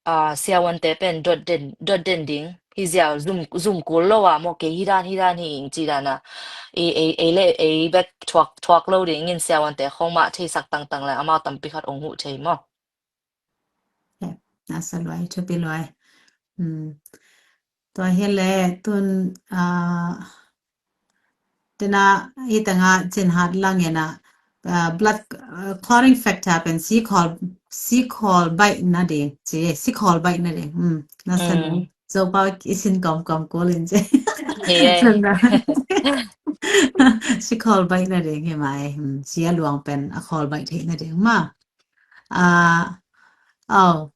a, siavuante pen dot den, dot den ding, hi ziau zum, zum kul lo a maw, kei hi dan, hi dan hi ing ci dan a, ei, ei, ei le, ei bek thuak, thuak lo ding in siavuante khong mah theisak tangtang le, amau tampi khat ong huh thei maw. Nasa luai, thupi luai. Tua hi le tun, a, tena i tanga cin hat langena, a, blood, a, clotting factor pen sikhol, sikhol baih na ding, ci, sikhol baih na ding. Nasa luai. Zopau i sin kom kom kulin ci. Sikhol baih na ding hi mai. Sia luang pen a khol baih thei na ding ma. A, oh.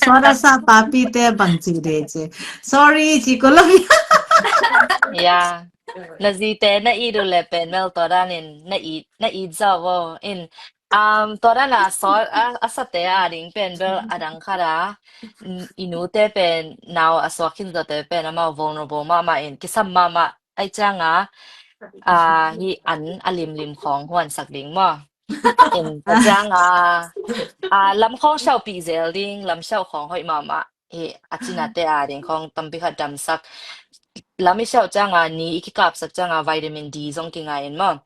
Sawt a sa papi te bang ci de ci. Sorry, ci ko lo. Ya. Na zi te na i du le pen mel to danin na i, na i za wo in. Um, to dana sawt a, a sa te a ding pen bel a dang khat a. I nu te pen nau a suak khin zo te pen amau vulnerable mama in kisam mama ai cianga, a, hi an a limlim khong huansak ding maw. In a cianga, a, lam khong siaupi zel ding, lam siau khong hoih mama. Hi a cinate a ding khong tampi khat damsak. Lam i siau cianga ni i kikapsak cianga vitamin D zong kingai in maw.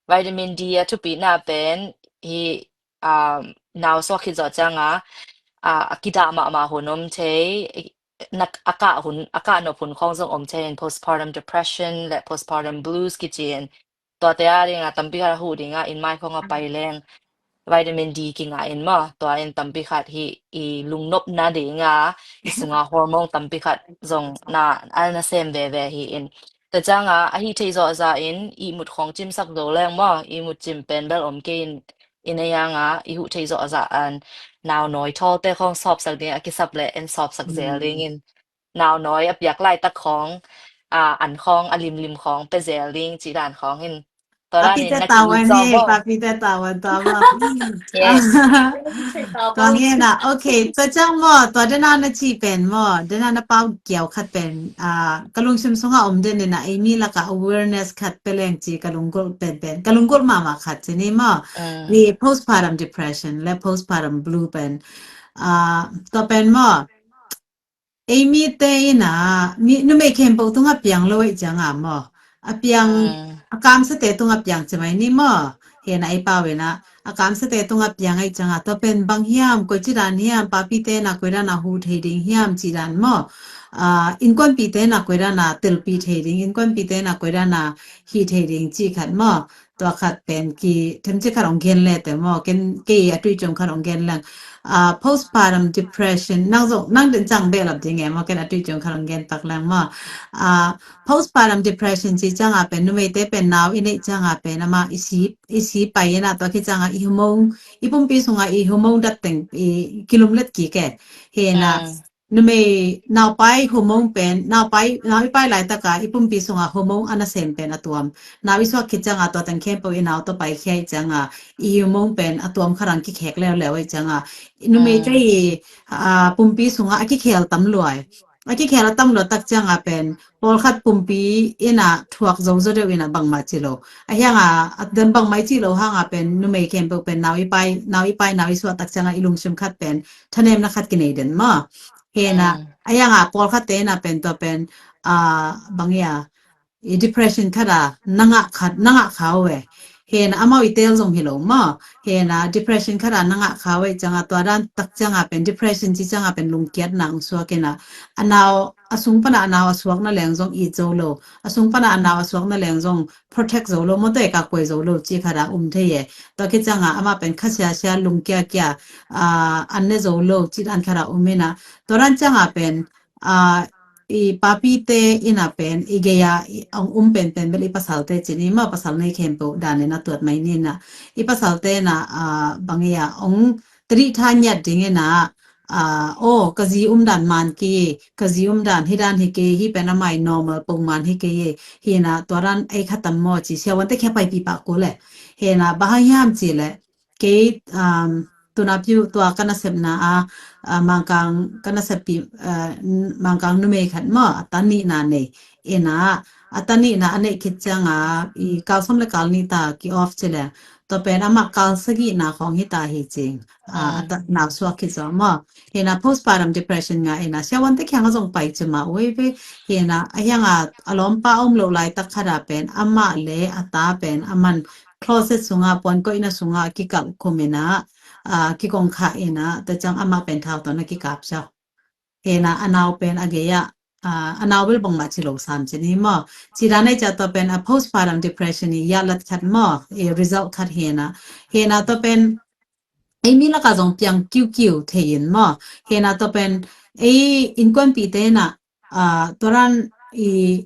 Vitamin D a thupina pen hi, a, nau suak khit zo cianga, a, a kidah mama hun om thei, nak a kah hun, a kah nop hun khong zong om thei in postpartum depression le postpartum blues kici in. Tuate a dinga tampi khat a huh dinga in mai khong a pai leng vitamin D kinga in maw. Tua in tampi khat hi i lungnopna dinga i sunga hormone tampi khat zong na, a na sem veve hi in. Tua cianga a hih theih zawh zah in ihmut khong cimsak zo leng maw, ihmut cim pen bel om kei in, in a yanga i huh theih zawh zah an nau nawi thawl te khong sawpsak ding a kisap le en sawpsak zel ding in nau nawi a piak laitak khong, a, an khong a limlim khong pe zel ding ci dan khong in. Tua dan in na ki-it zo maw. Papi te tawan tawan tawan. Yes. Tua hi na, okay, tua ciang maw, tua dena na ci pen maw, dena na pau kiau khat pen, a, ka lungsim sunga om den ina, ei mi laka awareness khat pe leng ci ka lunggulh pen pen, ka lunggulh mama khat ci ni maw. Ni postpartum depression le postpartum blue pen, a, tua pen maw, ei mite ina, mi, numei khempeuh tunga piang lo ei cianga maw. A piang, a kamsate tunga piang ci mai ni maw. Hena ei pau ina, a kamsate tunga piang ei cianga, tua pen bang hiam, koi ci dan hiam, papite na koi dana hu thei ding hiam ci dan maw. A, innkuanpite na koi dana telpi thei ding, innkuanpite na koi dana hi thei ding ci khat maw. Tua khat pen ki themci khat ong gen le te maw, ken kei a tui ciong khat ong gen leng. A, postpartum depression, nang zong, nang den cang be lap ding e maw, ken a tui ciong khat ong gen tak leng maw. A, postpartum depression ci cianga pen, numeite pen nau i neih cianga pen, ama i si, i si pai ina tua ki cianga i humong, i pumpi sunga i humong dat teng, i kilum let ki ke. Hena, numei naupai hormone pen, naupai, nau i pai laitaka i pumpi sunga hormone a nasem pen a tuam. Nau i suak khit cianga tua teng khempeuh i nau tawh paikhia i cianga i hormone pen a tuam khat ang kikhek leuleu i cianga. Numei te i, ah, pumpi sunga a kikhel tam luai. A kikhel a tam lua tak cianga pen pawlkhat pumpi ina thuak zo zo deuh ina bangmah ci lo. A hianga a den bangmah i ci lo hanga pen numei khempeuh pen nau i pai, nau i pai, nau i suak tak cianga i lungsim khat pen thanemna khat kinei den maw. Hena, a hianga pawlkhat te ina pen tua pen, ah, bang ia, i depression khat a na ngah khat, na ngah kha uh e. Hena amau i tel zong hi lo maw. Hena depression khat a na ngah kha uh e cianga tua dan tak cianga pen depression ci cianga pen lungkiatna ang suak ina. A nau, a sung pana a nau a suakna leng zong it zo lo. A sung pana a nau a suakna leng zong protect zo lo maw, tua e ka kuai zo lo ci khat a um thei e. Tua khit cianga amah pen kha siasia lungkiakia, ah, an ne zo lo ci dan khat a um ina. Tua dan cianga pen, ah, i papite ina pen i geia i ong um penpen bel i pasalte cin i maw, pasal nei khempeuh dan ina tuat mai nina. I pasalte ina, ah, bang ia ong tadih tha ngiat ding ina, ah, oh, ka zi um dan man ki, ka zi um dan hi dan hi ki, hi pen amai normal pong man hi ki, hina tua dan ei khatam maw ci siawan te khia paipi pak ku le. Hena bahang hiam ci le, kei, um, tuna piu tua ka nasepna a, a, Mangkang ka nasep pi, a, n-, Mangkang numei khat maw, a ta nihna nei. Ina, a ta nihna a neih khit cianga, i kal som le kal nih ta ki off ci le. Tua pen amah kal sagihna khong hi ta hi cing. A, a ta nau suak khit zaw maw. Hena postpartum depression nga ina siawan te khiang a zong pai ci ma ui ve. Hena a hianga a lawmpa om lo lai tak khada pen amah le a ta pen a man closet sunga puan koihna sunga kikap khum ina, ah, kikong kha ina, ta ciang amah pen thau tawh na kikap ciau. Hena a nau pen a geia, ah, a nau bel bangmah ci lo sam ci ni maw. Ci dan ei cia tua pen a postpartum depression i yalat khat maw, i result khat hena. Hena tua pen ei mi laka zong piang kiukiu thei in maw. Hena tua pen ei innkuanpihte na, ah, tua dan i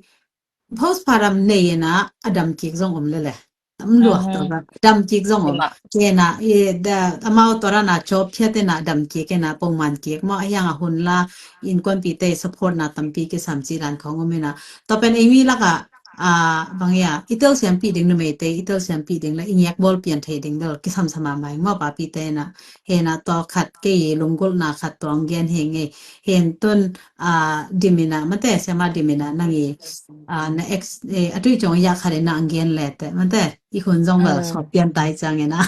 postpartum nei ina a dam kik zong om lele. Tam luak tua ka dam kik zong om. Kena i da amau tua dan a chop khiat ina dam kik ina pongman kik maw, a hiang a hun la innkuanpihte support na tampi kisam ci dan khong om ina. Tua pen ei mi laka, ah, bang ia, i telsiampi ding numeite, i telsiampi ding le i ngiak bawl pian thei ding bel kisam sama mai maw papite na. Hena tua khat kei lunggulhna khat tua ang gen henge. Hen tun, ah, dimina mate, siama dimina nang i, ah, na ex, eh, a tui cong ia khat na ang gen lete mate, i hun zong bel sop pian tai ciang ina.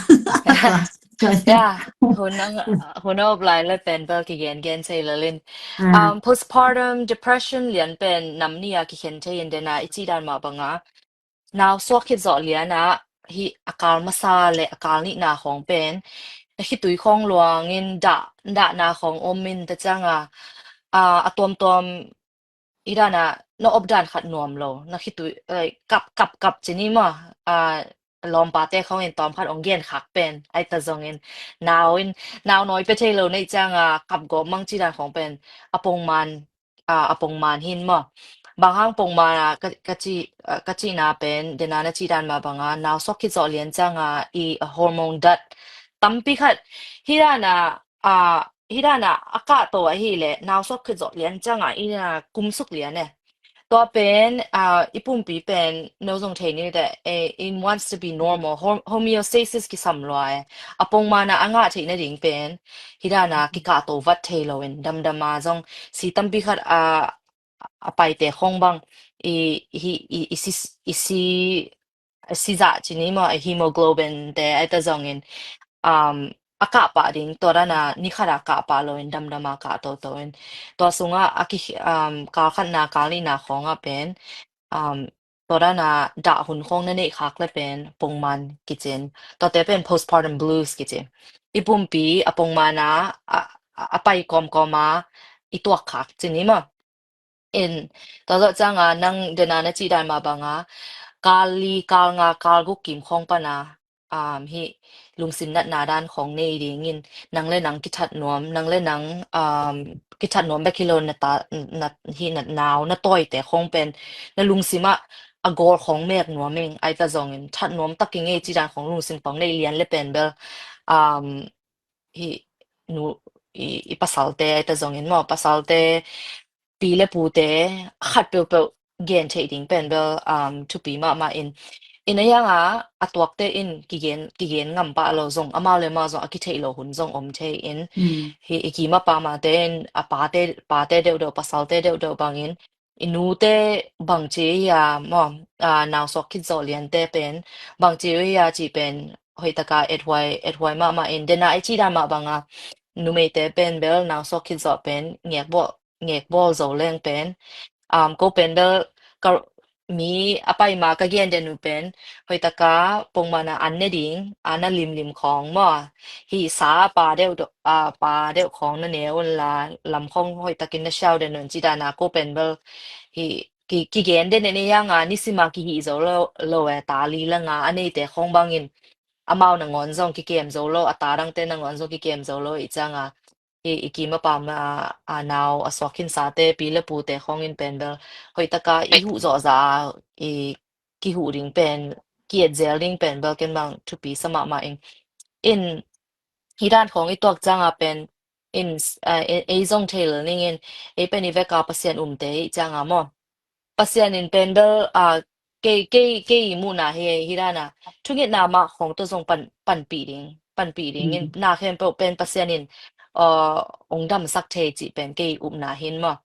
Ya, hun ang, hun a op lai le pen bel kigen gen sei lalin. Um, postpartum depression lian pen nam ni a kikhen thei in dena i ci dan mah banga. Nau suak khit zawh liana hi a kal masa le a kal nihna khawng pen na khitui khawng luangin dah, dahna khawng om in ta cianga, a, a tuamtuam i dana na op dan khat nuam lo, na khitui, eh, kap, kap, kap ci ni maw, a, lawmpate khawng in tawm khat ong gen khak pen, ai ta zongin nau in, nau nawi pe thei lo nei cianga kap gawp mang ci dan khawng pen a pongman, a, a pongman hin maw. Bang hang pongman a ka, ka ci, a, ka cihna pen, dena na ci dan mah banga, nau suak khit zawh lian cianga i, a, hormone dat tampi khat. Hi dana, a, hi dana a kahto ahi le, nau suak khit zawh lian cianga i na kum suk lian e. Tua pen, a, i pumpi pen, no zong thei ni te, e, it wants to be normal, hom-, homeostasis kisam lua e. A pongman a a ngah theih nading pen, hi dana kikahto vat thei lo in, damdama zong si tampi khat a, a paite khong bang i, i, i, i si, i si, i si zah ci ni maw, a hemoglobin te ai ta zongin, um, a kah pah ding, tua dana ni khat a kah pah lo in, damdama kah toto in. Tua sunga a ki, um, kal khatna, kal nihna khong a pen, um, tua dana dah hun khong na neih khak le pen pongman kicin. Tuate pen postpartum blues kici. I pumpi a pongman a, a, a pai kawmkawm a i tuak khak ci ni maw. In, tua zawh cianga nang dena na cih dan mah banga, kal li, kal nga, kal guk kim khawng pana, um, hi lungsim natna dan khawng nei dingin, nang le nang kithat nuam, nang le nang, um, kithat nuam bek hi lo na ta, na, hi na nau, na tawite khawng pen, na lungsim ah a gawl khawng mek nuam ing, ai ta zongin, that nuam tak ing ei cih dan khawng lungsim khawng nei lian le pen bel, um, hi nu, i, i pasalte ai ta zongin maw, pasalte, pi le pute khat peuhpeuh gen theih ding pen bel um, thupi mahmah in. In a yanga a tuakte in kigen, kigen ngam pah lo zong, amau le amau zong a kitheih lo hun zong om thei in. Hi i kima pamate in a pate, pate deuhdeuh, pasalte deuhdeuh bangin i nute bangci hi a maw, a, nausuak khit zawh liante pen bangci hi a cih pen hoihtaka ethuai, ethuai mahmah in. Dena i cih dan mah banga numeite pen bel nausuak khit zawh pen ngekbawl, ngekbawl zo leng pen um, ko pen bel ka, mi a pai ma ka gen den uh pen hoihtaka pongmana an ne ding, an a limlim khawng maw, hi sa pa deuh, a pa deuh khawng na ne un la, lam khawng hoihtakin na siau den un ci dana ko pen bel hi ki, kigen den in a yanga nisima kihih zo lo, lo e, ta li la nga a neite khawng bangin amau nangawn zong kikem zo lo, a ta dangte nangawn zong kikem zo lo i canga i, i kima pama a nau a suak khinsate pi le pute khawngin pen bel hoihtaka i huh zawhza a i kihuh ding pen, ki-et zel ding pen bel ken bang thupi sa mahmah in. In hi dan khawng i tuak canga pen in, a, e, ei zong thei lel ningin ei pen i veka Pasian umte i canga maw, Pasian in pen bel a, kei, kei, kei i muhna hi, hi dana thungetna mah khawng tawh zong pan, panpih ding, panpih ding in na khempeuh pen Pasian in a, ong damsak thei cih pen kei upna hin maw.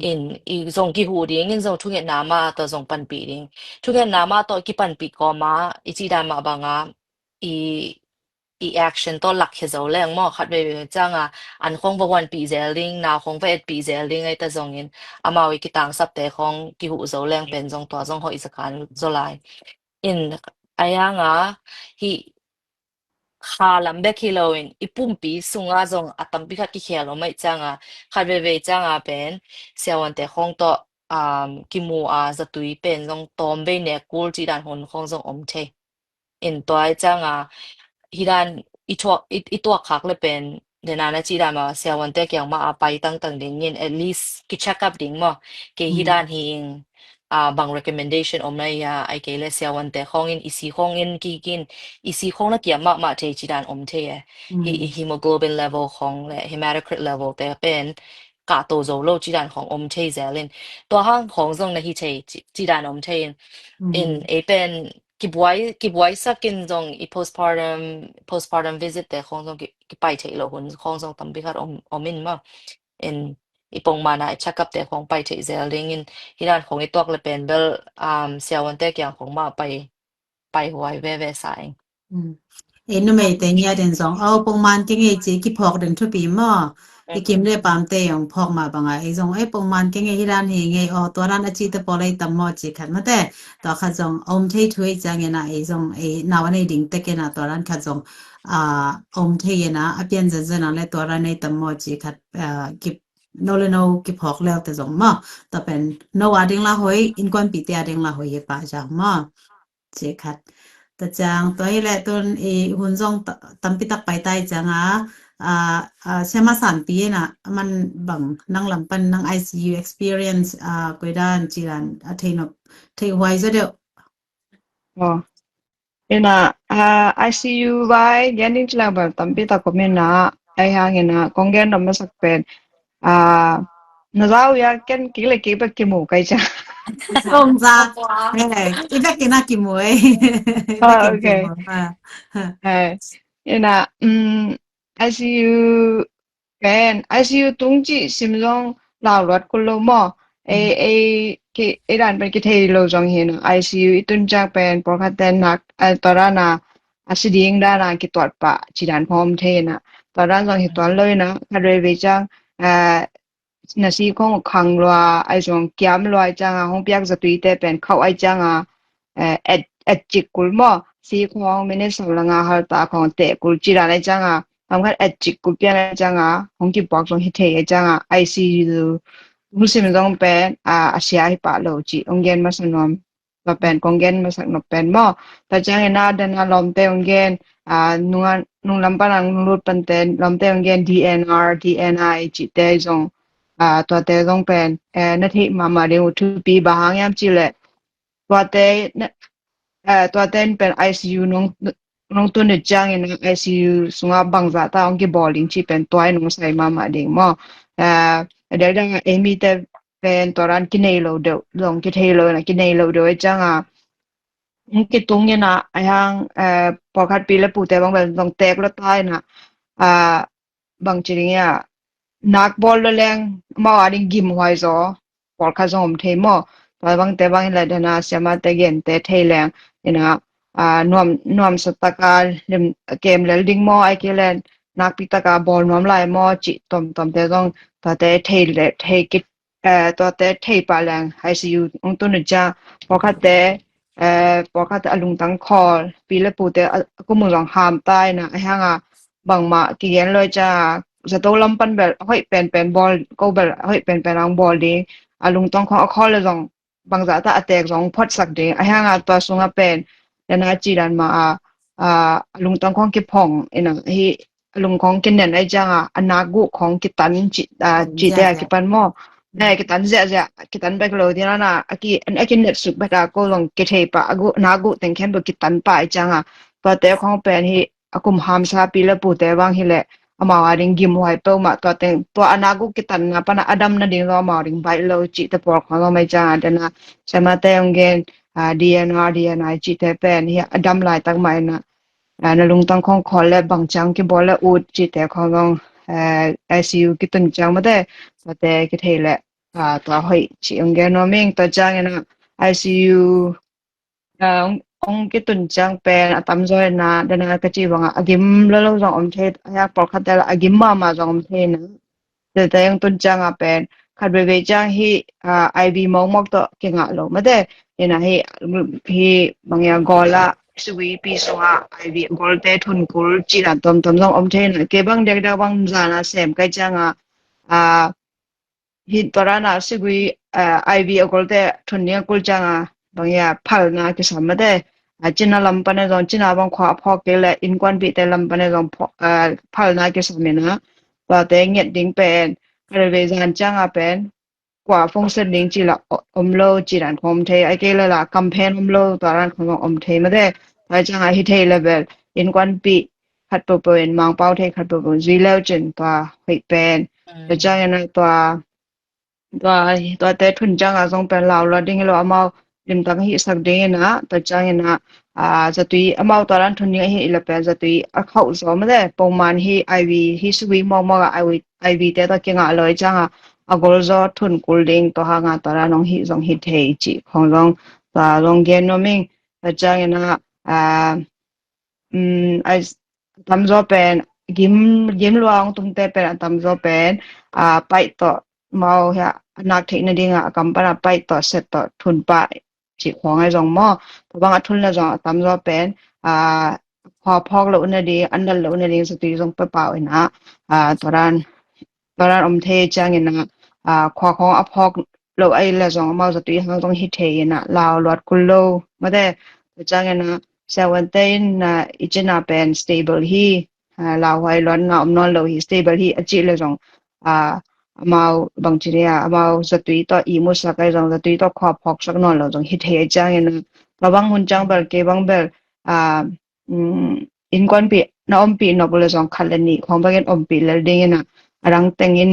In i zong kihuh ding in zong thungetna mah tawh zong panpih ding. Thungetna mah tawh kipanpih kawma i cih dan mah banga i, i action tawh lakkhia zo leng maw, khat veivei canga an khawng va huanpih zel ding, nau khawng va etpih zel ding ai ta zongin amau i kitangsapte khawng kihuh zo leng pen zong tua zong hoih zakan zaw lai. In a yanga hi kha lam bek hi loin i pumpi sunga zong a tampi khat kikhel om aih canga khat veivei canga pen siavuante khawng tawh um, kimu a zatui pen zong tawm vei nek kul cih dan hun khawng zong om thei. In tua i canga hi dan i tuak, i, i tuak khak le pen dena na cih dan ma siavuante kiang ma a pai tangtang dingin at least ki check up ding maw, kei hi dan hi ing a, bang recommendation om na ia, ai kei le siavuante khawngin i si khawngin kikin i si khawng na kiam mahmah thei cih dan om thei e. Hi i hemoglobin level khawng le hematocrit level te pen kahto zo lo cih dan khawng om thei zelin tua hang khawng zong na hi thei cih, cih dan om thei in. In ei pen kibuai, kibuaisak in zong i postpartum, postpartum visit te khawng zong ki, kipai thei lo hun khawng zong tampi khat om, om in maw. In i pongmana i check up te khawng pai thei zel dingin hi dan khawng i tuak le pen bel um, siavuante kiang khawng ma pai, pai huai veve sa ing. Ei numeite ngia den zong o pongman kei ngei ci kiphawk den thupi maw. I kim le pamte ong phawk ma banga ei zong ei pongman kei ngei hi dan hi ngei o tua dan a ci te pawl ei tam maw ci khat mate. Tua khat zong om thei thu ei ciangin a ei zong ei nau a nei ding tekin a tua dan khat zong a om thei in a a pian zenzen a le tua dan ei tam maw ci khat a ki no le no kiphawk leu te zong maw. Tua pen no a ding la hoi, innkuanpihte a ding la hoi hi pah ciang maw. Ci khat. Tua ciang tua hi le tun i hun zong ta, tampi tak pai tai cianga a, a, siama sanpi in a man bang nang lam pan nang I C U experience a koi dan ci dan a thei nop, thei huai zaw deuh. Ina a, I C U vai gen ding ci lang bel tampi tak om ina ai hang ina kong gen nop masak pen a, na zau ia ken kik le kik bek kimu kai ciang. Kong za. Eh, i bek ina kimu eh. I bek ina kimu. Ina um, I C U pen I C U tung ci sim zong lau luat kul lo maw. Ei, ei, ki, ei dan pen kithei lo zong hi no. I C U i tun ciang pen pawlkhat ten nak, ai, tua dan a, a si ding dan a kituat pah ci dan khawng om thei na. Tua dan zong hi tuan lo ina, khat vei vei ciang, a, na si khawng khang lua, ai zong kiam lua ai ciang a, hong piak zatui te pen khauh ai ciang a, eh, et, et cik kul maw. Si khawng minute sawm le nga hal ta khawng teh kul ci dan ai ciang a, tam khat et cik kul pian ai ciang a, hong kipuak zong hi thei ai ciang a, I C U hong sim zong pen a, a sia hi pah lo ci hong gen masa nuam. Tua pen kong gen masak nop pen maw. Tua ciang ina dena lawmte hong gen a, nunga, nung lam pan a nung lut pan ten lawmte hong gen D N R, D N I ci te zong a, tuate zong pen eh, na theih mahmah ding uh thupi bang hang hiam ci le tuate, eh, tuate in pen I C U nong, nong tun uh ciangin ICU sungah bangzah ta hong kibawl ding cih pen tua in hong sai mahmah ding maw. A, a dang dang a eimite pen tua dan kinei lo deuh zong kithei lo in a kinei lo deuh a cianga hong kitung in a a hang pawlkhat pi le pute bang bel zong tek lo ta in a bang ci ding a nak bawl lo leng amau a ding gim huai zaw pawlkhat zong om thei maw. Tua bangte bang in la dana siamate gente thei leng in a nuam nuamsa taka lim kem lel ding maw ai kei len nakpi taka bawl nuam lai maw cih tomtomte zong tuate thei le thei kit tuate thei pah leng ICU hong tun uh ciang pawlkhatte pawlkhatte a lungtang khawl pi le pute a kum uh zong ham ta in a a hang a bangmah kigen lo i ciang a zato lam pan bel a hoih penpen bawl ko bel a hoih penpen ang bawl ding a lungtang khong a khawl le zong bangzah ta a tek zong photsak ding a hang a tua sungah pen dana ci dan ma a a lungtang khong kiphong in a hi a lung khong kinen ai cianga a nak guh khong kitan cite a kipan maw. Ne kitan ziahziah kitan bek lo dina na a ki a kinet suk bek a ko zong kithei pah a guh nak guh teng khen bek kitan pah ai cianga tuate khong pen hi a kum hamsa pi le pute bang hi leh amau a ding gim huai peuhmah tua teng tua a nak guh kitanna pana a dam nading zong amau ding baih lo cihte pawl khong zong mai cianga dana siamate hong gen DNR DNI cihte pen hi a dam laitak mah in a na lungtang khong khawl le bang ciang kibawl le ut cihte khong zong ICU kitun ciang mate tuate kithei le tua hoih cih hong gen nuam ing tua ciangin a ICU hong kitun ciang pen a tamzaw in a dana ka cih bangah a gim lolo zong om thei a pawlkhatte la a gim mahmah zong om thei na Tete hong tun cianga pen khat veivei ciang hi IV mawkmawk tawh kingah lo mate in a hi hi bang a gawla suipi sungah IV a gawlte thunkul cih dan tomtom zong om thei na kei bang dekdek bang zana sem kai cianga hi tua dana sugui IV a gawlte thun ding a kul cianga bang a phalna kisam mate a cina lam pane zong cina bang khua a phawk kei le innkuanpihte lam pane zong phalna kisam in a tuate nget ding pen khat veivei zan cianga pen kua phungset ding cih la om lo cih dan khong om thei ai kei le la kamphen om lo tua dan khong zong om thei mate tua cianga hi thei le bel innkuanpih khat peuhpeuh in mangpau thei khat peuhpeuh zui leu cin tua hoih pen tua ciangin a tua tua tuate thun cianga zong pen lau lo ding hi lo amau limtang hihsak ding in a tua ciangin a zatui amau tua dan thun ding ahi le pen zatui a khauh zaw mate pawman hi IV hi sugui mawkmawk a IV te tua kingah lo i cianga a gol zaw thun kul ding tua hanga tua dan hong hih zong hi thei cih khong zong tua zong gen nuam ing tua ciangin a a tamzaw pen gim gim lua hong tumte pen a tamzaw pen a paih tawh mau hi a nak theih nadinga a kam pana paih tawh set tawh thun pah cih khong ai zong maw tua bang a thun le zong a tamzaw pen a khua phawk loh nading an nat loh nading zatui zong pepau in a tua dan tua dan om thei ciangin a khua khong a phawk lo ai le zong amau zatui hang zong hi thei in a lau luat kul lo mate tua ciangin a siawante in i cina pen stable hi lauhuai luat nga om nawn lo hi stable hi a cih le zong amau bang ci nia amau zatui tawh i musak ai zong zatui tawh khua phawksak nawn lo zong hi thei ai ciangin a tua bang hun ciang bel kei bang bel innkuanpih na ompih nop uh le zong khat le nih khong bangin ompih lel dingin a a dang tengin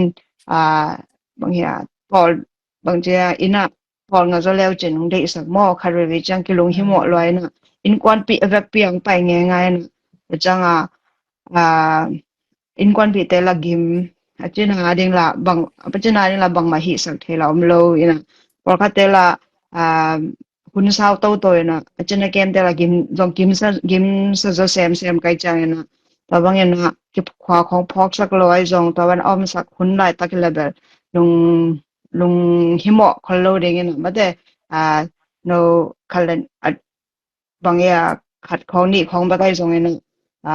bang hi a pawl bang ci a inn a pawl nga zaw leu cin hong deihsak maw khat veivei ciang kilung hi mawh lua in a innkuanpih a vekpi ang pai ngeingai in a cianga innkuanpihte la gim a cina ding la bang a cina ding la bangmah hihsak thei la om lo in a pawlkhatte la hun sau toto in a a cina kemte la gim zong gimsa gimsa zaw semsem kai ciangin a tua bangin a kikhua khong phawksak lo ai zong tua ban a omsak hun laitak hi le bel lung lung hi mawh khol lo dingin a mate no khalen bang a khat khong nih khong bek ai zongin a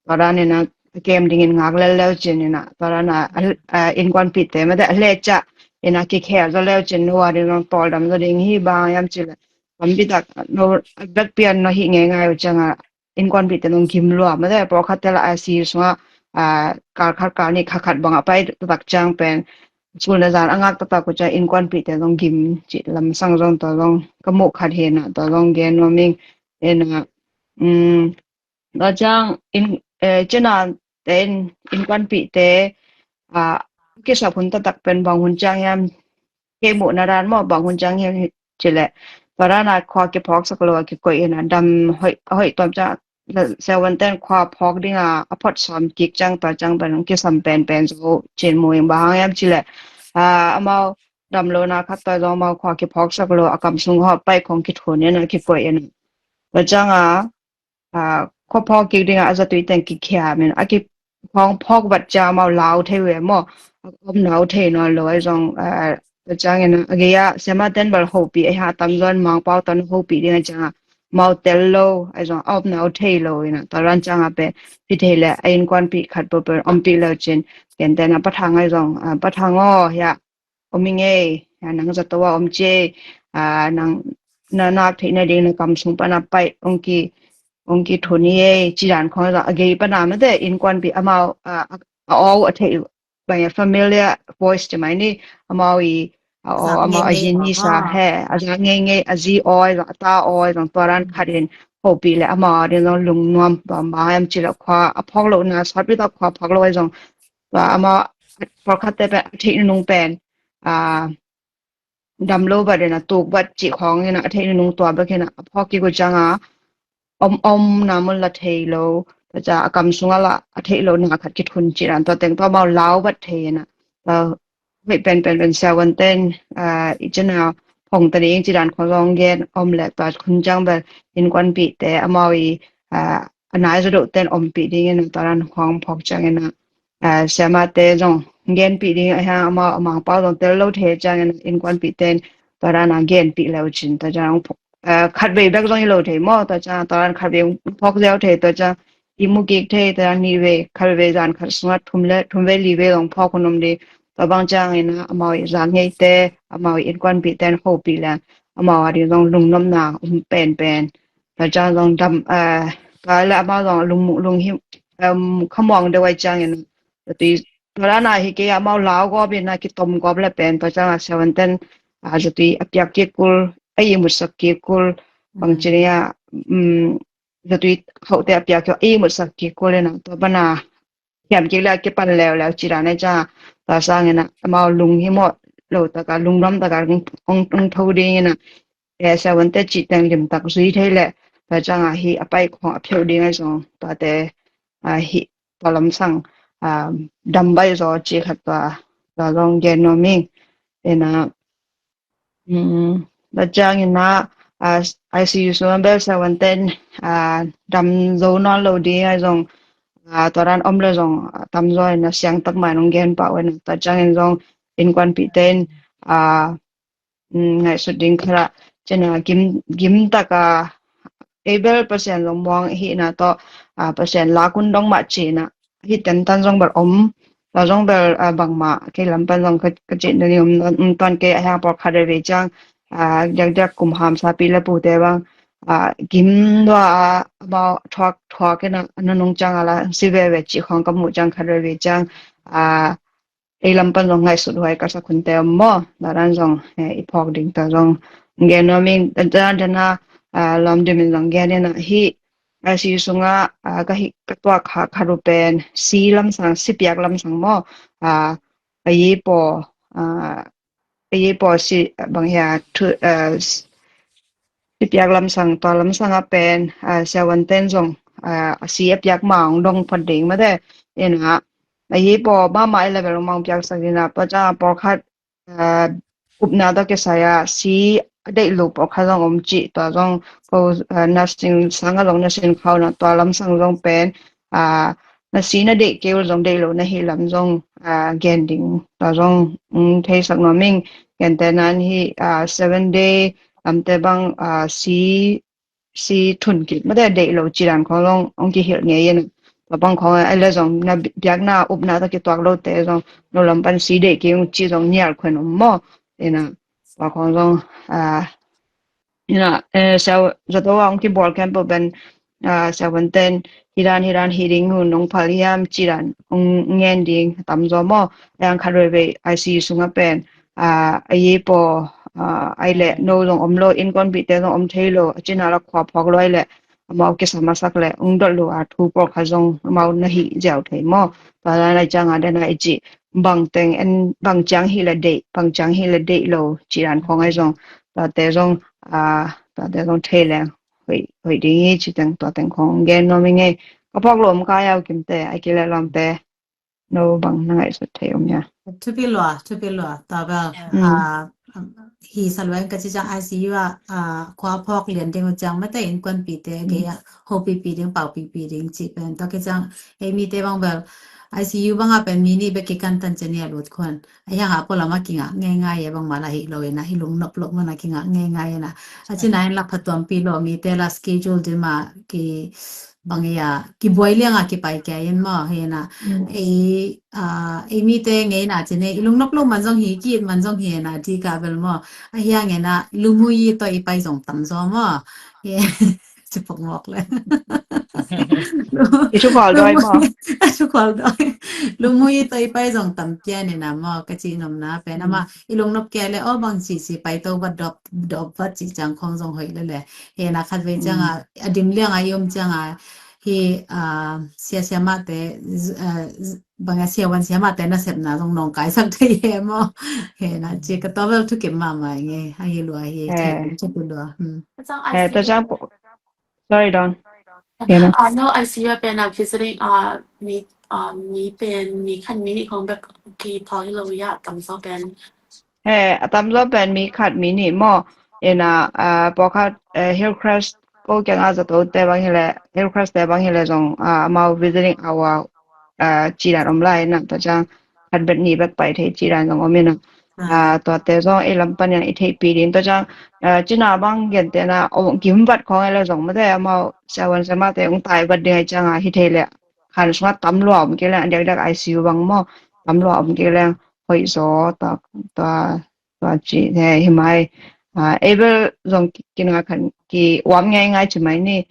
tua dan in a kem dingin ngak lel leu cin in a tua dan a innkuanpihte mate a lecah in a kikhel zaw leu cin nuwa ding zong tawldam zaw ding hi bang yam ci le tampi tak no a vekpi an no hih ngeingai uh cianga innkuanpihte nong gim lua mate pawlkhatte la ICU sungah kal khat kal nih khat khat bang a pai taktak ciang pen school na zan a ngak taktak uh ciang innkuanpihte nong gim cih lamsang zong tua zong ka muh khat hi in a tua zong gen nuam ing in a Tua ciang in, eh, cina te in, innkuanpihte, ah, kisap hun taktak pen bang hun ciang hiam, kei muhna dan maw, bang hun ciang hiam ci leh, tua dan a khua kiphawksak lo a kikoih in a dam hoih, hoih tuam ciang, siavuanten khua phawk ding a, a phot sawm kik ciang, tua ciang pen kisam penpen zo cin mu ing. Bang hang hiam ci leh, ah, amau dam lo na khat tua zong amau khua kiphawksak lo a, kam sung hawh pai khong kithun in a kikoih in a. Tua ciang a, ah, khua phawk kik ding a, a zatui teng kikhiam in a, ki phawk phawk vat ciang amau lau thei ve maw, a om nau thei nawn lo ai zong, ah, tua ciang in a, a gei a siamaten bel hopih a, hi a tamzaw in Mangpau tan hopih ding a ciang a, amau tel lo ai zong a om nau thei lo in a, tua dan ciang a pen hi thei leh a innkuanpih khat peuhpeuh ompih lo cin, kenten a Pa Thang ai zong, ah, Pa Thang aw, hi a om ing ei, ah, nang zato a om ci ei, ah, nang na nak theih nading na kam sung pan a pai ong ki, ong kithun hi ei, ci dan khong a gei pan a mate innkuanpih amau, ah, a, a aw a theih, bang a familiar voice ci mai ni, amau i, a aw, amau a zi ni sa he, a za ngeingei, a zi aw zong, a ta aw zong, tua dan khat in hopih leh amau a ding zong lungnuam, bang bang hiam ci leh khua a phawk lo na, sawtpi tak khua phawk lo ai zong, tua amau pawlkhatte pen a theih nunung pen, ah, dam lo vat in a, tuk vat cih khawng in a, a theih nunung tua bek in a, a phawk kik uh ciang a om, om na mun la thei lo, tua ciang a kam sung a la a theih lo na khat kithun cih dan, tua teng tua amau lau vat thei in a, tua hoih penpen pen siavuanten, ah, i cina phong ta ding ci dan khong zong gen om leh, tua hun ciang bel innkuanpihte amau i, ah, a nai zaw deuhten ompih ding in a, tua dan khong phawk ciang in a, ah, siamate zong genpih ding a, hiang amau a Mangpau zong tel lo thei ciang in a, innkuanpihten tua dan a genpih leu cin, tua ciang, ah, khatvei bek zong hi lo thei maw, tua ciang tua dan khatvei phawk ziau thei, tua ciang i mu kik thei, tua ciang nihvei, khatvei zan khat sungah thum le, thumvei livei zong phawk hun om ding. Tua bang ciang in a, amau i za ngeite, amau i innkuanpihten hopih leng amau a ding zong lungnuamna om penpen. Tua ciang zong dam, ah, tua leh amau zong lung, lunghim, um, khamuang deuh ai ciang in a, zatui, tua dan a hi kei a, amau lau gawp in a, kitom gawp leh pen, tua ciang a siavuanten, ah, zatui a piak kik kul, a ihmutsak kik kul, bang ci ni a, um, zatui khauhte a piak kik, a ihmutsak kik kul in a, tua pan a hiam kik leh a kipan leuleu ci dan ai ciang a, tua sang in a amau lunghimawh lo tak a, lungnuam tak a ong, ong, ong tho ding in a, eh, siavuante cih teng limtak zui thei leh, tua ciang a hi a pai khong a pheuh ding ai zong, tuate, ah, hi tua lamsang, ah, dam baih zaw ci khat tua, tua zong gen nuam ing. In a, um, tua ciang in a, ah, I C U sung a bel siavuanten, ah, dam zo nawn lo ding ai zong, ah, tua dan om leh zong, ah, tamzaw in a siang tak mah in ong gen pah uh in a, tua ciang in zong innkuanpihte in, ah, um, ngaihsut ding khat ah, cina gim, gim tak a, ei bel Pasian zong muang hi na tawh, ah, Pasian lak hun dong mah ci na, hi tentan zong bel om, tua zong bel, ah, bangmah kei lam pan zong ka, ka cih na ni om, om tuan kei a, hiang pawlkhat veve ciang, ah, diakdiak kum hamsa pi le pute bang, ah, gim lua a, amau thuak, thuak in a, a nunung ciang a la si veve cih khong ka muh ciang khat veve ciang, ah, ei lam pan zong ngaihsut huai ka sak hunte om maw, tua dan zong, eh, i phawk ding tua zong gen nuam ing. Dan dan a, ah, lawm dim in zong gen in a, hi, ah, I C U sung a, ah, ka hi, ka tuak kha, khat uh pen si lamsang, si piak lamsang maw, ah, a yi paw, ah, a yi paw si, bang hi a, thu, ah, si piak lamsang, tua lamsang a pen, ah, siavuanten zong, ah, a si a piak ma ong dong phot ding mate, in a, a yi paw mahmah i level ong mang piaksak ding a, tua ciang a pawlkhat, ah, upna tawh kisai a si a deih lo pawlkhat zong om cih, tua zong ko, ah, na sin sang a zong na sin khau na, tua lamsang zong pen, ah, na si na deih kei uh zong deih lo na hih lam zong, ah, gen ding, tua zong, um, theisak nuam ing. Gentehna in hi, ah, seven day lamte bang, ah, si, si thun kik mate deih lo ci dan khong zong ong kihilh ngei in a, tua bang khong a, a le zong na bi-, biakna upna tawh kituak lote zong lo lam pan si deih kei ung ci zong nial khuan om maw. In a, tua khong zong, ah, in a, eh, siau, zato a ong kibawl khempeuh pen, ah, siavuanten hi dan, hi dan hi ding, hun ong phal hiam ci dan ong ngen ding tamzaw maw. Hiang khat veve I C U sung a pen, ah, a yi paw, ah, ai leh no zong om lo, innkuanpihte zong om thei lo, a cina la khua phawk lo ai leh, amau kisam a sak le ung dot lo a thu pawlkhat zong amau na hih ziau thei maw. Tua dan a ciang a den a i cih bang teng en, bang ciang hi le deih, bang ciang hi le deih lo ci dan khawng ai zong, tuate zong, a, tuate zong thei leng hoih, hoih ding hi ci teng, tua teng khawng gen nuam i ngei. Ka phawk lawm ka yau kimte, a kile lawmte, no bang na ngaihsut thei om ya. Thupi lua, thupi lua, tua bel, a, hi sa lua in ka ci ciang I C U a, a, khua phawk lian ding uh ciang mate innkuanpite, a, kei a, hopipi ding, paupipi ding ci pen, tua kei ciang, ei mite bang bel, I C U bang a pen mi nih bek kikan tan ciang a lut khuan. A hiang a pualam a kingah ngeingai e bangmah la hi lo ina, i lungnop loh man a kingah ngeingai ina. A cina in lak phatuampi lo mite la schedule ding mah ki bang ia kibuai liang a kipai kia in maw hi ina. Ei, a, ei mite ngeina cine i lungnop loh man zong hi, ki it man zong hi ina, di ka bel maw. A hiang ina lumui tawh i pai zong tam zaw maw. Hi. Ci pok mawk le. I thu khual dawi maw? I thu khual dawi. Lumui tawh i pai zong tam kia ni na maw, ka ci nopna pen ama i lungnop kia le aw bang ci ci pai to vat dop, dop vat ci ciang khong zong hoih le le. He na khat vei ciang a, a dim liang a i om ciang a hi, a, sia sia mate, z-, a, z-, bang a sia wan sia mate na sepna zong nong kai sak thei he maw. He na ci ka tawbel thukim mama nge, a hi lua hi, thei kum cak lua. Hmm. He, ta ciang po-, Sorry, Don. Okay, no. Uh, no, I C U pen a visiting, uh, mi, uh, mi pen, mi khat mi nih khong bek ki pau hi lo ya, tam zaw pen. He, a tam zaw pen mi khat mi nih maw. Ina, uh, pawlkhat, uh, Hillcrest ko kiang a zato te bang hi le, Hillcrest te bang hi le zong, uh, amau visiting hour, uh, ci dan om lai na, ta ciang khat bek nih bek pai thei ci dan zong om ina. Ah, tuate zong ei lam pan i theihpih ding. Tua ciang, ah, cina bang gente na, o, gim vat khong ei le zong mate, amau siavuan siamate ung tai vat ding ai ciang a hi thei le. Khan sunga tam lua om kei le, a diakdiak I C U bang maw, tam lua om kei le, hoih zaw, tua, tua, tua ci, he, hi mai. Ah, ei bel zong ki, kina khan ki uam ngeingai ci mai ni.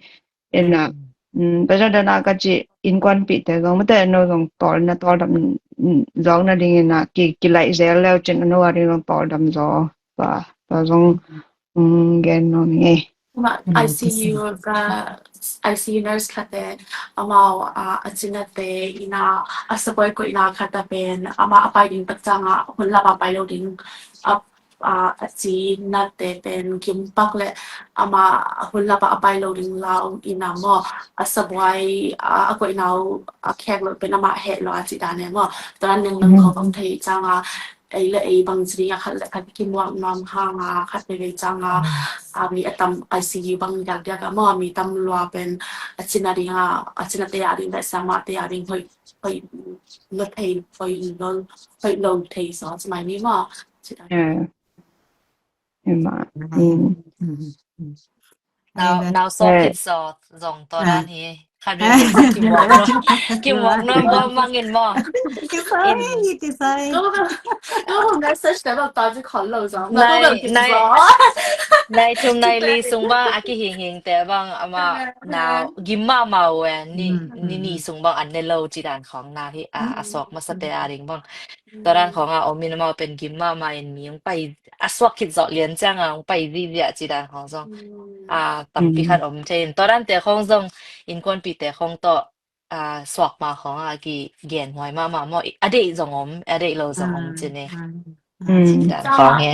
Ina, mm, tua ciang dana ka ci innkuanpihte zong, mate no zong tawl na tawl dam, mm, zong na ding ina ki, kilaih zel leu cin a no a ding zong tawl dam zaw. Tua, tua zong, mm, gen no ni ngei. Ma, I C U ka, I C U nurse khat te, amau, a, a cinate ina, a sabuai ko ina khat ta pen, ama a pai ding tak ciang a, hun lap a pai lo ding, a, a, a cinate pen gim pak le ama hun lap a pai lo ding lau ina maw, a sabuai, a, a koih nau a khek lo pen ama heh lo a ci dan e maw. Tua neng nang ko bang thei ciang a, ei le ei bang ci ding a khat le khat kimuak nuam hang a, khat veve ciang a, a mi a tam I C U bang diakdiak a maw, mi tam lua pen a cina ding a, a cinate a ding le siamate a ding hoih, hoih lo thei, hoih lo, hoih lo thei zaw ci mai ni maw. Ci dan. Nau, nau sawk khit zaw zong tua dan hi. Khat vei vei zong kimuak nuam, kimuak nuam bawm mangin maw. Kisai, kisai. Ko, ko message te bang ta ci khol lo zong. Nai, nai, nai thum nai li sung bang a kihing hing te bang ama nau gim mahmah uh e, ni, ni, ni sung bang an ne lo ci dan khong na hi, a, a sawk masa te a ding bang. Tua dan khong a om in amau pen gim mahmah in mi ung pai a suak khit zawh lian ciang a ung pai viviah ci dan khong zong, a, tampi khat om thei in. Tua dante khong zong innkuanpihte khong tawh, a, suak ma khong a ki gen huai mahmah maw, a deih zong om, a deih lo zong om ci ni. Ci dan khong e.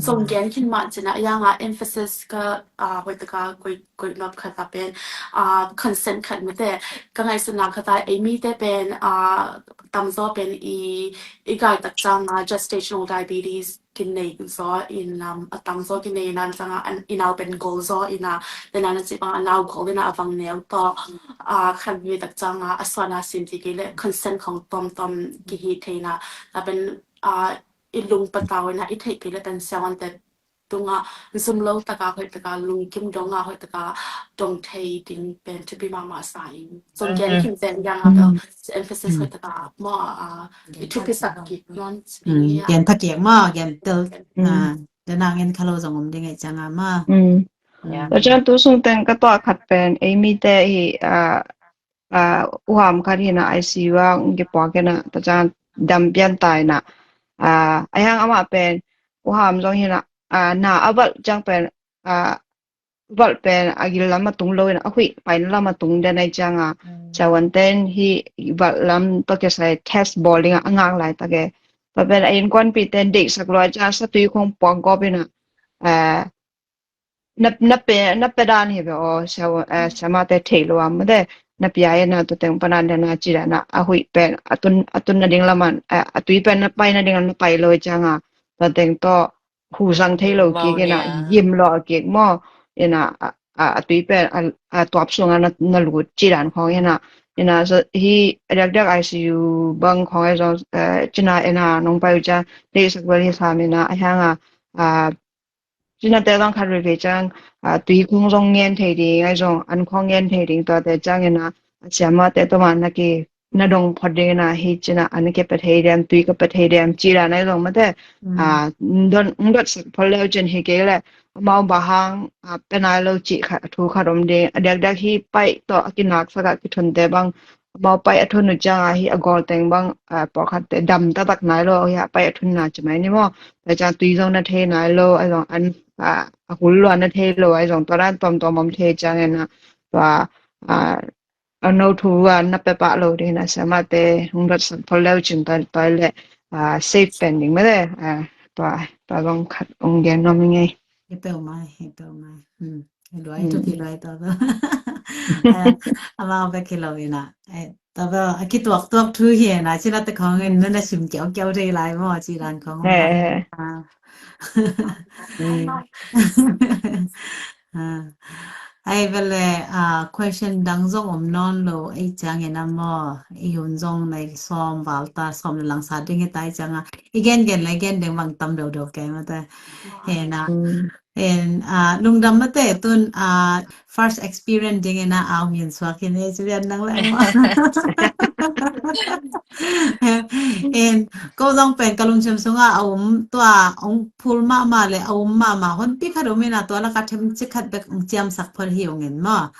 Zong gen khin mah cina, a yang a emphasis ka, a, hoih taka koih, koih nop khat a pen, a, consent khat mate, ka ngaihsutna khat a ei mite pen, a, tamzaw pen i, i gai tak ciang a gestational diabetes kinei zaw in, um, a tam zaw kinei nan ciang a, an, i nau pen gol zaw ina, le nan a ci bang a nau gol ina a vang neu tawh, a, khan vi tak ciang a, a suan a sin ti kei le consent khong tom tom kihi theina, a pen, a, i lung patau ina i theih kei le pen siavuante tunga zum lo taka hoih taka lungkim donga hoih taka dong thei ding pen thupi mahmah sa in. Zong gen khin pen yang a bel emphasis hoih taka maw, a, i thupi sak kik non. Gen thakiak maw, gen tel, a, dana ngen khalo zong om ding ai ciang a maw. Tua ciang tu sung teng ka tuah khat pen ei mite hi, a, a, uham khat hi na I C U a ung kipuak hi na, tua ciang dam pian tai na. A, a hiang amah pen uham zong hi na, a, na a valh ciang pen, a, valh pen a gil lam a tung lo in a huih paina lam a tung den ai cianga, siavuante in hih valh lam tawh kisai test bawl dingah a ngak laitak e. Tua pen a innkuanpihte in deihsak lo ai cianga satui khong puak gawp inah, na, na pe, na pe dan hi ve aw, sia, eh, siamate thei lo a mate, na pia ina tu teng pana dena ci dana a huih pen a tun, a tun na ding laman, eh, a tui pen na pai na ding na pai lo cianga, tua teng tawh husang thei lo kik ina, yim lo a kik maw, ina, a, a, a tui pen a, a tuap sunga na, na lut ci dan khong ina, ina, so, hi, a diakdiak I C U bang khong ai zong, eh, cina ina nong pai u ciang, deihsak bel hi sam ina, a hianga, a, cinate zong khat veivei ciang, a, tui khong zong ngen thei ding, ai zong an khong ngen thei ding tuate ciang ina, a siamate tawh ma na ki, na dong phot ding ina hi cina an ke pe thei diam, tui ka pe thei diam, ci dan ai zong mate, a, dot, dot sak phot leu cin hi kei le, amau bang hang, a, pe nai lo ci khat, thu khat om ding, a diakdiak hi paih tawh a kinak sak a kithunte bang, amau paih a thun uh cianga hi a gawl teng bang, a, pawlkhatte dam taktak nai lo hi a paih a thunna ci mai ni maw. Tua ciang tui zong na thei nai lo, ai zong an, a, a hul lua na thei lo, ai zong tua dan tuamtuam om thei ciang ina, tua, a, a no thu a na pe pah lo ding ina siamate hong dot sak phot leu cin tua, tua le, a, safe pen ding mate, a, tua, tua zong khat hong gen nuam ing ei. Hi peuhmah, hi peuhmah. Hmm. Hi luai, tuk hi luai tawh. Eh, amau bek hi lo ina. Eh, tawh a kituaktuak thu hi ina, cina te khong in nuna sim kiaukiau thei lai maw, ci dan khong. Eh, eh. Ah. Hmm. Ah. Ai vele, ah, question dang zong om nawn lo, ei ciang ina maw, i hun zong nei sawm val ta, sawm le lang sa ding hi ta ei cianga. I gen gen le gen ding bang tam deuhdeuh kei mate. Ina. Hmm. En, ah, lungdam mate tun, ah, first experience ding ina au min suak hi ne ci lian nang le maw. En, ko zong pen ka lungsim sunga a um tua, ong phul mahmah le a um mahmah honpi khat um ina tua laka themcik khat bek ong ciamsak phot hi ong en maw.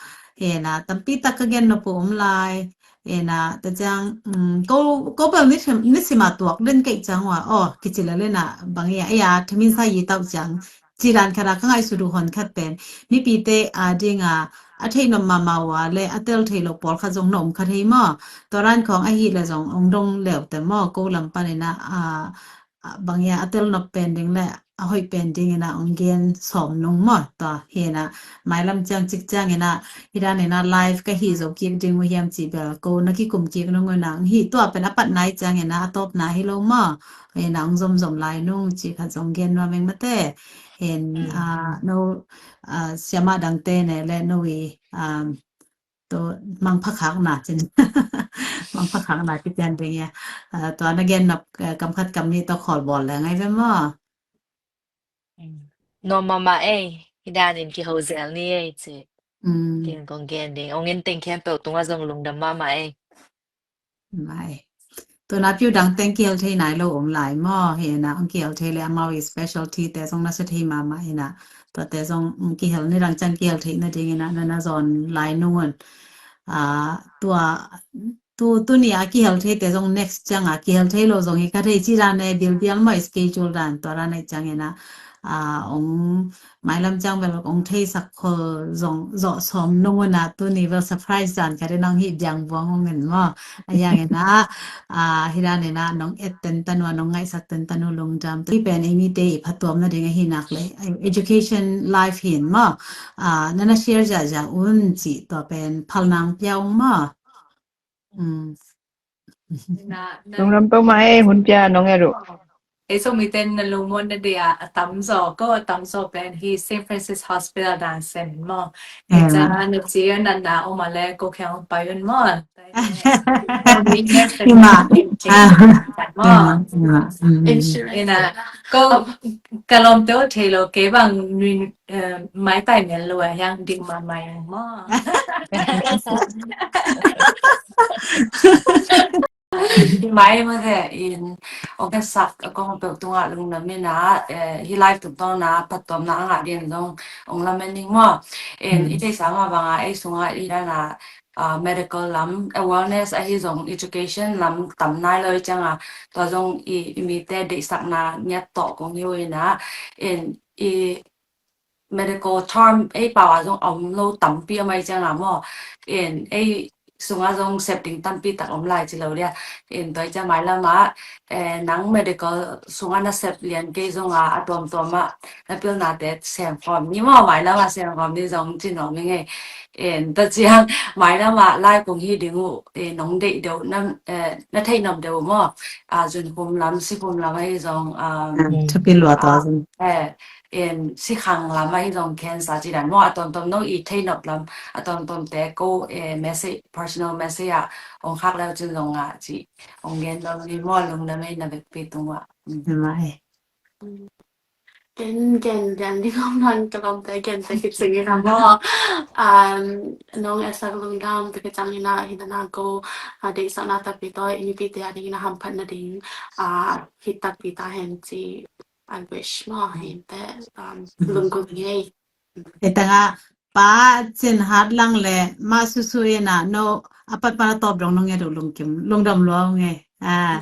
Ina, tampi tak ka gen nop uh om lai. Ina, ta ciang, um, ko, ko bel ni sim, ni sima tuak den kei ciang ua, oh, kici le le na, bang ia, ia, themin sa yi tau ciang, ci dan khat a ka ngaihsut uh hon khat pen, mipite a dinga, a thei nop mahmah ua le, a tel thei lo pawlkhat zong na om khat hei maw, tua dan khong ahi le zong, ong dong leu te maw, ko lam pan ina, a, a, bang ia, a tel nop pen ding le, a hoih pen ding ina ong gen sawm nung maw, tua hi ina, mailam ciang cik ciang ina, hi dan ina live ka hi zo kik ding uh hiam ci bel, ko na kikum kik nung ina, hi tua pen a pat nai ciang ina, a tawp na hi lo maw, ina ong zomzom lai nung ci khat zong gen nuam ing mate, hin, ah, no, ah, siama dangte ne le no i, um, tu mangpha khak na cin. Mangpha khak na kician ding ia. Ah, tua na gen nop, eh, kam khat kam nih tawh khawl bawl le ngai ve maw. Nuam mahmah ei, hi danin kiho zel ni ei ci. Mm. Tin kong gen ding. Ong en teng khempeuh tungah zong lungdam mahmah ei. Mai. Tuna piu dang teng kihel thei nai lo om lai maw. Hi na, ong kihel thei le amau i specialty te zong na sa thei mahmah hi na. Tuate zong, mm, kihel ni dang ciang kihel thei na ding hi na, na na zon lai nungun. Ah, tua tu, tuni a kihel thei te zong next ciang a kihel thei lo zong hi ka thei ci dan e, bilbial maw schedule dan tua dan e ciang ina, a, ong mailam ciang bel ong thei sak khol zong zo sawm nung una tuni bel surprise dan ka ri nong hi biang buang ong en maw. A yang ina, a, hi dan ina nong et ten tanu a nong ngaihsak ten tanu lungdam. Tui pen ei mite i phatuam na ding a hi nak le, education life hin maw. A, nana share za za un ci tua pen phal nang piang maw. Mm. Lungdam peuhmah ei, hun pia nong et uh. Ei Zomi ten na lungmuan na dia a tamzaw, ko a tamzaw pen hi Saint Francis Hospital dan sen maw. Ei ca na ci a na na om a le ko kheng pai un maw. Ima. Ina ko ka lawmte uh thei lo kei bang nui Eh, maitai mel lo a hiang ding mahmah ing maw. Mai mah he in ong ka sak a kong peuh tungah lungdam ina, eh, hi live tung tawna phattuamna a ngah ding zong ong lamen ning maw. In i theihsa mah banga ei sunga i dana, ah, medical lam, awareness ahi zong education lam tam nai lo i cianga, tua zong i, i mite deihsakna ngiat tawh kong hi uh ina, in i medical term ei pau ah zong a om lo tampi a mai ciang a maw. In ei sungah zong sep ding tampi tak om lai ci lo dia. In tua i ciang mailam ah, eh, nang medical sungah na sep lian kei zong a, a tuamtuam ah na pilnate sem khawm ni maw, mailam ah sem khawm ni zong ci nuam i ngei. In tua ciang mailam ah lai kung hi ding uh, eh, nong deih deuh na, eh, na theih nop deuh uh maw. Ah, zun khum lam, si khum lam ahi zong, ah, thupi lua tua zong. Eh, in sikhang lam ahi zong cancer ci dan maw, a tuamtuam no i thei nop lam, a tuamtuam te ko, eh, message, personal message ah ong khak leu cin zong ngah ci ong gen dong ni maw, lungdam ei na vekpi tung ah. Mm. Mah ei. Gen, gen, gen ding om nan ka lam te gen te kicing ina maw. Um, nong esak lungdam te ka cang ina hina na ko, ah, deihsakna takpi tawi, i mipi te a ding ina hamphatna ding, ah, hit takpi ta hen ci. I wish maw, hinte, um, lungkul ngei. Hei tanga pa Cin Hat Lang le ma susu ina no a pat pat a tawp dong nong nge do lungkim, lungdam lua nge. Ah.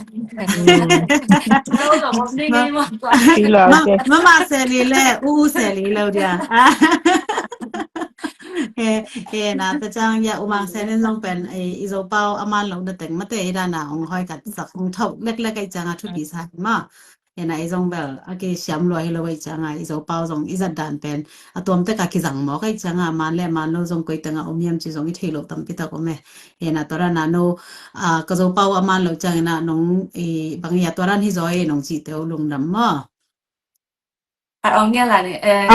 Mama seli le u seli lo dia. Eh, eh, na ta cang ya umang senin long pen, eh, i zo pau aman lo da teng mate i dana ong hoi kat sak ong thau lek lek ai cang a thupi sa ma. Ena i zong bel a kisiam lua hi lo i cianga i Zopau zong i zat dan pen a tuamtek a kizang mawk a i cianga man le man lo zong koi tengah om hiam ci zong i thei lo tampi tak om e. Ena tua dan a no, a, ka Zopau a man lo ciang ena nong i bang i a tua dan hi zaw e nong cihte uh lungdam maw? A ong nge la ni, eh,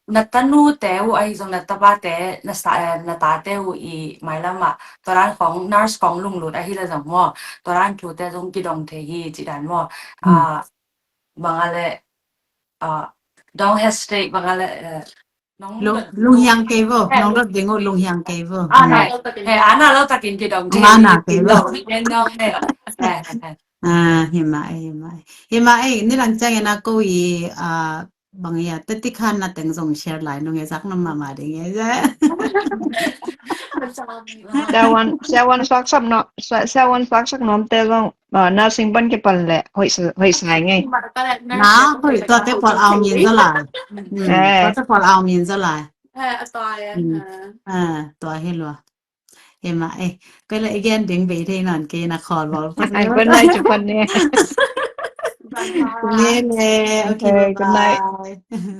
na tanute uh ahi zong na tapate na sa, eh, na tate uh i mailam ah tua dan khong nurse khong lunglut ahi le zong maw, tua dan thute zong kidong thei hi ci dan maw? A, bang a le, a, don't hesitate, bang a le, eh, nong lunghiang kei vo, nong dot ding uh lunghiang kei vo. Ana lo takin kidong thei hi, ana kei vo. Hi mah e, hi mah e, hi mah e. Hi mah e, ni lang ciang ena ko i, a, bang ia teti khan na teng zong share lai nung e zak nam mama ding e. Siawan, siawan sak sap no, siawan sak sak nom te zong, a, nursing pan kipan le hoi sa, hoi sa ngai. Na hoi tua te pawl au min za lai. Tua te pawl au min za lai. Tua hi lua. Ema, eh, koi la again ding bei thei non ke na call bol. Ai, good night, good night. Good night. Okay, good night.